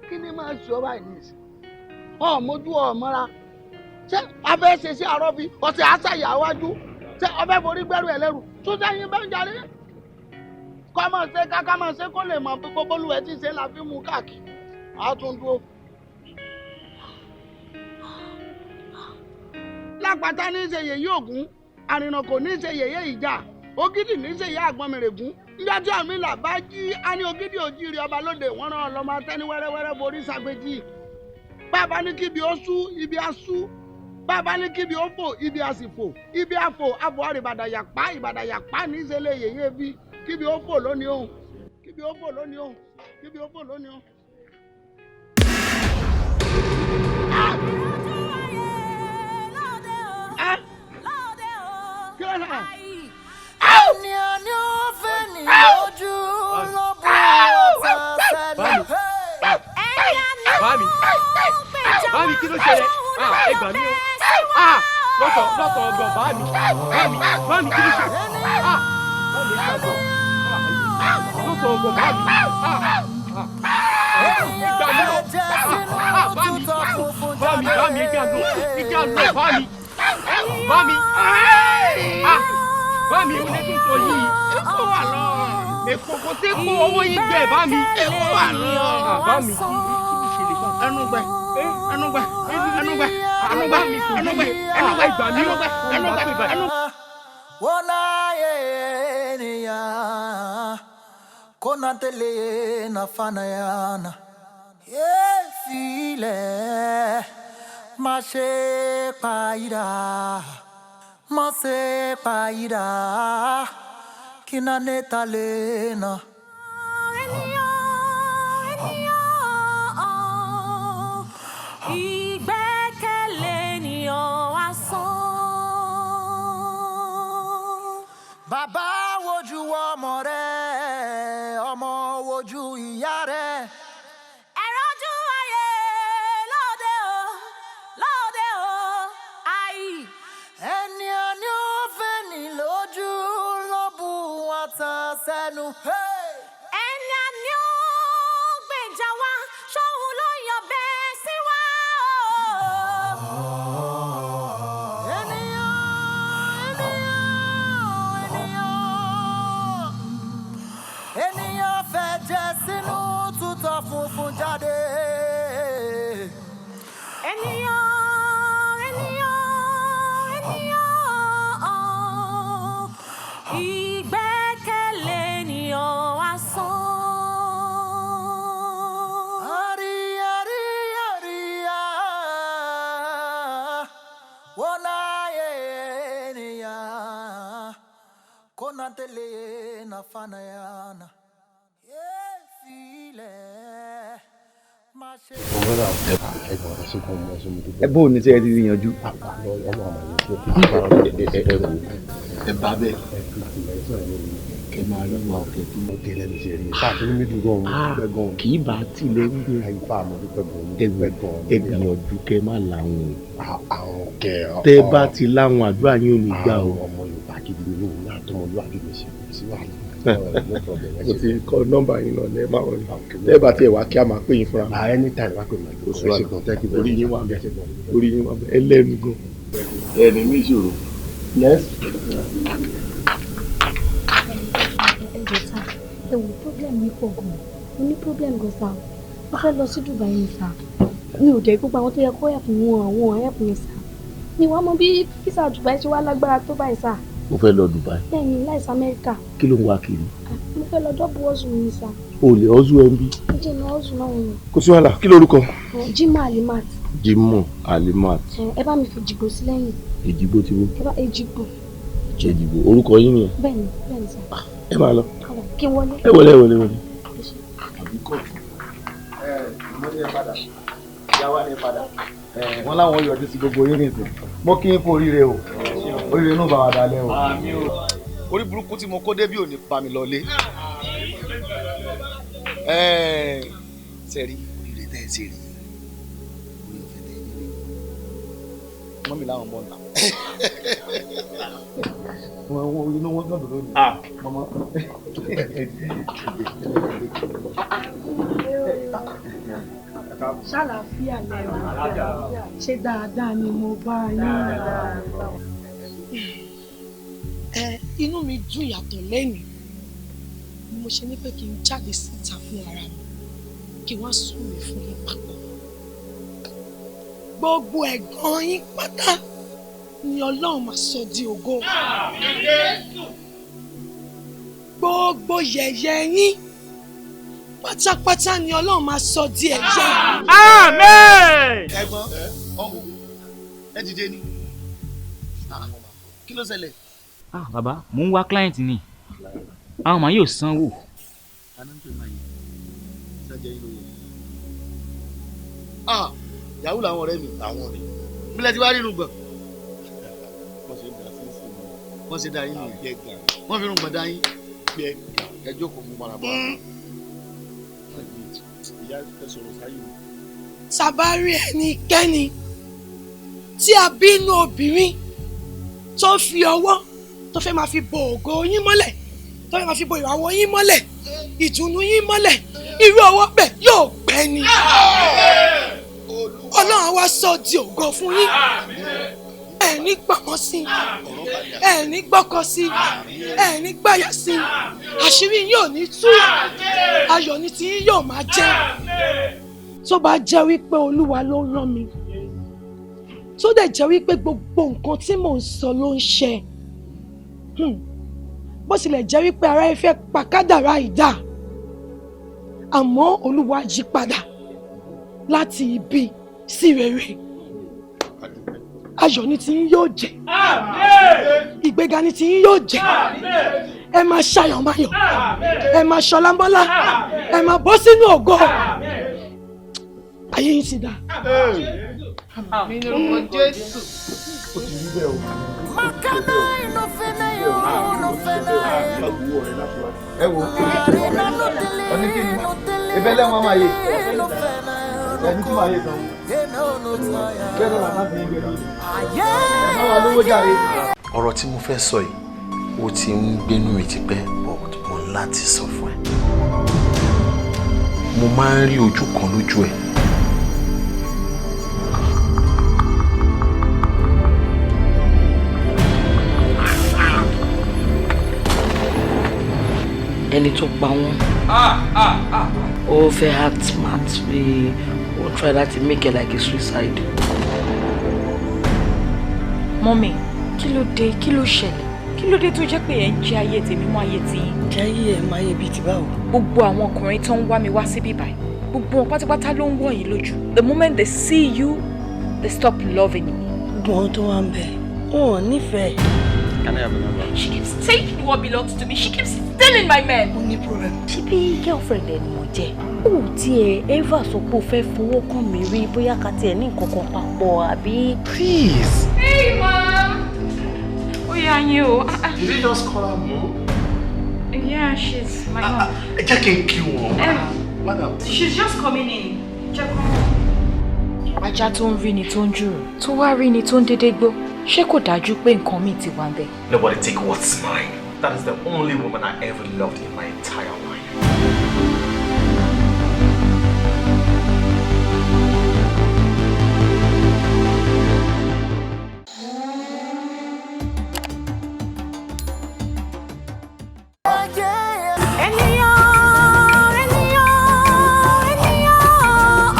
Kí ni máa ṣe ọ báyìí nìyí? Ọmọjú ọmọra ṣé abẹ́ ṣe sí àárọ̀ bí ọ̀sẹ̀ àṣàyà wájú ṣé ọbẹ̀ forí gbẹ́rù ẹ̀ lẹ́rù tó sẹ́yìn bẹ́ẹ̀ ń jarí kọ́ máa ṣe káká máa ṣe kó lè mọ gbogbo olúwẹ̀ tí ń ṣe la fi mú káàkiri á tún dúró. Lápáta ní í ṣe yèyé Ògún, àrìnà kò ní í ṣe yèyé ìjà, ògidì ní í ṣe ìyá àgbọnmìrègún. Níjọ́ tí Ọ̀rúnmìlà bá jí á ní ògidì òjìrì ọba lóde wọ́n rán ọlọ́mọ atẹ́ni wẹ́rẹ́wẹ́rẹ́ borí ṣàgbéjì. Bàbá ní kíbi ó sú ibi á sú, bàbá ní kíbi ó fò ibi á sì fò, ibi á fò àbò àrìbàdàyàpá ìbàdàyàpá ní í ṣe lè yèyé bí kíbi ó fò lónìí òun, kíbi ó fò lónìí òun, kíbi ó fò lónìí òun. Kí ló sọ? Bámi, bámi kí ló ṣẹlẹ̀? Ẹ gbà mí o. Lọ́sọ̀ ọgbọ̀n bámi, bámi, bámi kí ló ṣẹlẹ̀? Bámi ṣàgbọ̀. Lọ́sọ̀ ọgbọ̀n bámi. Ẹ gbà mí o. Bámi, bámi, bámi ẹ jẹ́ àlọ́, ẹ jẹ́ àlọ́ bámi, bámi. Bámi ò ní tún sọ yìí. Èkó wà lọ. Èkó kò sí kó owó yín gbẹ bámi. Èkó wà lọ. Bámi. Ẹnugbẹ, ẹnugbẹ, ẹnugbẹ, ẹnugbẹ, ẹnugbẹ, ẹnugbẹ, ẹnugbẹ, ẹnugbẹ, ẹnugbẹ. Wọ́nà ènìyàn kò náà tẹ̀lé náà fanayana. Èsìlẹ̀ má ṣe pàyídà, má ṣe pàyídà, kí náà nẹ́ta lè nà. Ìgbẹ́kẹ̀lé ènìyàn asán. Bàbá wojú ọmọ rẹ̀, ọmọ wojú ìyá rẹ̀. Ẹ̀rọ̀jú ayé lóde o, lóde o, ayé. Ẹni àní ó fẹ́ ní lójú ló bu wọn tán sẹ́nu. Ẹni àní ó gbèjà wa, ṣóun ló yọ bẹ́ẹ̀ sí wa o. Ènìyàn fẹ́ jẹ sínú tútọ̀ funfun jáde. Ènìyàn, ènìyàn, ènìyàn, ìgbẹ́kẹ̀lé ènìyàn asán. Àrí, àrí, àríyá, wọ́n láyé ènìyàn, kó náà tẹ̀lé náà fanayana. Èsìlẹ̀ má ṣe. Ẹ bó ní sẹ́yìn ti rí yanjú. Ẹ bá bẹ́ẹ̀. Kẹ máa rí wa ọ̀kẹ́ tó mọ̀ tẹ́lẹ̀ ní sẹ́yìn. Kì í bá tilẹ̀ ń gbé. Ẹ gbìyànjú kẹ má làwọn o. Tẹ bá ti láwọn àdúrà yín ò ní gbà o. Ọmọ Yorùbá gidi ni òun náà tọmọlúwàbí mi ṣe kò sí wàhálà. No problem. Mo ti kọ nọ́mbà yín náà lẹ́ẹ̀ máa rọrùn. Tẹ́ bá tiẹ̀ wá kí a máa pè yín fúnra. Anytime wá pè mí. Kò sí wàhálà. Orí yín wà bẹ́ẹ̀. Orí yín wà bẹ́ẹ̀. Ẹlẹ́nu gan. Ẹni ní ìṣòro. Next. Ẹ jọ̀ọ́ sir, ẹ wò, problem mi pọ̀ gan-an. Mo ní problem gan sir. Mo fẹ́ lọ sí Dubai ni sir. Mi ò dẹ̀ gbogbo àwọn tó yẹ kó help wọn, àwọn help mi sir. Mi wá mọ bí visa Dubai ṣe wá lágbára tó báyìí sir. O fẹ́ lọ Dubai? Bẹ́ẹ̀ni, láìsí Amẹ́ríkà. Kí ló ń wá kiri? Mo fẹ́ lọ double hustle mi sir. O lè hustle ẹ ń bí. Jẹ́ ní hustle náà wọ̀nyí. Kò sí wàhálà. Kí lorúkọ? Jimoh Alimat. Jimoh Alimat. Ẹ bá mi fi jìgbó sí lẹ́yìn. Èjìgbó ti wó. Ẹ bá Èjìgbò. Èjìgbò. Orúkọ yín nìyẹn. Bẹ́ẹ̀ni, bẹ́ẹ̀ni sir. Ẹ máa lọ. Kí n wọlé. Ẹ wọlé, ẹ wọlé, wọlé. Àbí kóòtù. Ẹ mo ní ẹ padà. Ìyá wa ní padà. Wọ́n láwọn yọjú sí gbogbo yín nìsín. Mo kí n kú oríire o. Oríire inú bá wa dalẹ̀ o. Orí burúkú tí mo kó débí ò ní pa mi lọlé. Sẹ́rí oríire tẹ́ ẹ ṣe rí, orí ọ̀fẹ́ tẹ́ ẹ ní rí. Mọ́mí láwọn bọ́ ń ta. Wọ́n inú wọn gbọ́dọ̀ lónìí. Mọ́mọ́. Ṣàlàáfíà lẹ́wà, ṣé dáadáa ni mo bá yín? Ẹ inú mi dùn yàtọ̀ lẹ́nu ni mo ṣe ní pé kí n jáde síta fún ara mi, kí wọ́n súre fún yín papọ̀. Gbogbo ẹ̀gbọ́n yín pátá ni Ọlọ́run máa sọ di ògo. Gbogbo yẹ̀yẹ́ yín pátápátá ni Ọlọ́run máa sọ di ẹ̀yẹ. Amen. Ẹ̀gbọ́n, ọ̀hún, ẹ dìde ni. Kí ló ṣẹlẹ̀? Ah bàbá, mò ń wá client ni. Àwọn màá yóò sanwó. Ah, yahoo làwọn ọ̀rẹ́ mi. Àwọn rè. Mílẹ̀ tí wàá rí irùngbọ̀n. Wọ́n ṣe dá sí sí mi. Wọ́n ṣe dá yín nìyẹn. Wọ́n fi irùngbọ̀n dá yín. Gbẹ ẹ jókòó mú para bọ́. Ìyá ẹ sọ̀rọ̀ sáyé mi. Tàbá rí ẹnikẹ́ni tí a bínú obìnrin tó fi ọwọ́ tó fẹ́ máa fi bo ògo yín mọ́lẹ̀, tó fẹ́ máa fi bo ìràwọ̀ yín mọ́lẹ̀, ìdùnnú yín mọ́lẹ̀, irú ọwọ́ bẹ́ẹ̀ yóò gbẹ ni. Ọlọ́run á wá sọ di ògo fún yín. Ẹ ní gbọ̀mọ́ sí, ẹ ní gbọ́kọ sí, ẹ ní gbàyà sí, àṣírí yín ò ní tú, ayọ̀ ní tí yín yóò máa jẹ́. Tó bá jẹ́ wípé Olúwa ló rán mi, tó dẹ̀ jẹ́ wípé gbogbo nǹkan tí mò ń sọ ló ń ṣe, bó tilẹ̀ jẹ́ wípé ara ẹ fẹ́ pa kádàrá ìdá, àmọ́ Olúwa yí padà láti ibi sí rere. Ayọ̀ ni tí yín yóò jẹ́, ìgbéga ni tí yín yóò jẹ́. Ẹ máa ṣayọ̀mayọ̀, ẹ máa ṣọlámbọ́lá, ẹ máa bọ́ sínú ògo. Ayé yín ti dá. Àmín lórúkọ Jésù. Ó ti rí bẹ́ẹ̀ o. Ẹ wo, ọní kí ni ebẹ́ lẹ́wọ̀n máa yé ẹni tí máa yé kan bẹ́ẹ̀ náà láti ní ìgbẹ́ lónìí. Ẹ má wà lówó jàre. Ọ̀rọ̀ tí mo fẹ́ sọ yìí, ó ti ń gbénú mi tipẹ́, but mo ní láti sọ fún ẹ. Mo máa ń rí ojú kan lójú ẹ. Ẹni tó pa wọ́n, ó fẹ́ act smart, bí ó try láti make it like a suicide. Mọ́mì, kí ló dé? Kí ló ṣẹlẹ̀? Kí ló dé tó jẹ́ pé ẹ̀ ń jẹ ayé tèmi mọ́ ayé tiyín? Jẹ́ ayé ẹ̀ máa yẹ bíi ti báwo? Gbogbo àwọn ọkùnrin tó ń wá mi wá síbí báyìí, gbogbo wọn pátápátá ló ń wọ̀ yín lójú. The moment they see you, they stop loving you. Gbogbo wọn tó wà ń bẹ̀, wọn ò nífẹ̀ẹ́. Can I have a number? She keeps taking what belongs to me. She keeps stealing my men. Ó ní problem. Ṣé bí girlfriend ẹ ni mo jẹ́? Ó tiẹ̀ ever sọ pé o fẹ́ fowó kàn mí rí, bóyá ká tiẹ̀ ní nǹkan kan papọ̀ àbí. Please. Hey, mom. Ó yá yín o. Did you just call her mom? Yeah, she's my mom. Ẹ jẹ́ kí n kí wọn. Madam. She's just coming in. Jẹ́ kó. Ajá tó ń rí ni tó ń jùrù, tó wá rí ni tó ń dédé gbó, ṣé kò dájú pé nǹkan míì ti wà ń bẹ̀? Nobody take what's mine. That is the only woman I ever loved in my entire life. Ènìyàn, ènìyàn, ènìyàn,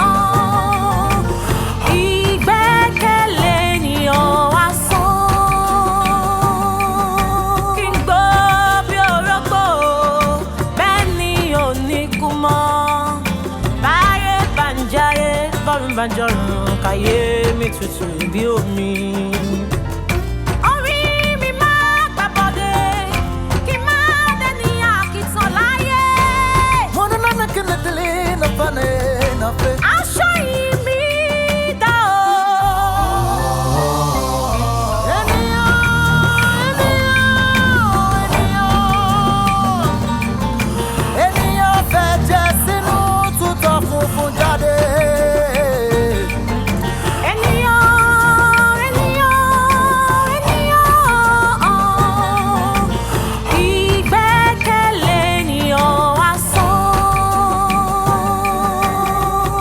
ìgbẹ́kẹ̀lé ènìyàn asán. Kí n gbọ́ bí orógbó, bẹ́ẹ̀ ni ò ní kú mọ́. Báyé bá ń jáyé, bọ́run bá ń jọ̀run, káyé mi tutù bí omi. Orí mi máa gbàbọ̀dé, kí n má dẹ́ni àkìtàn láyé. Aṣọ yìí mi dá o. Ènìyàn fẹ́ jẹ sínú tútọ̀ funfun jáde. Ènìyàn, ènìyàn, ènìyàn, ìgbẹ́kẹ̀lé ènìyàn asán.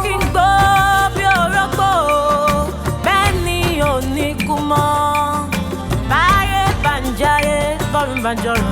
Kí n gbọ́ bí orógbó, bẹ́ẹ̀ ni ò ní kú mọ́. Báyé bá ń jáyé, bọ́run bá ń jọ̀run,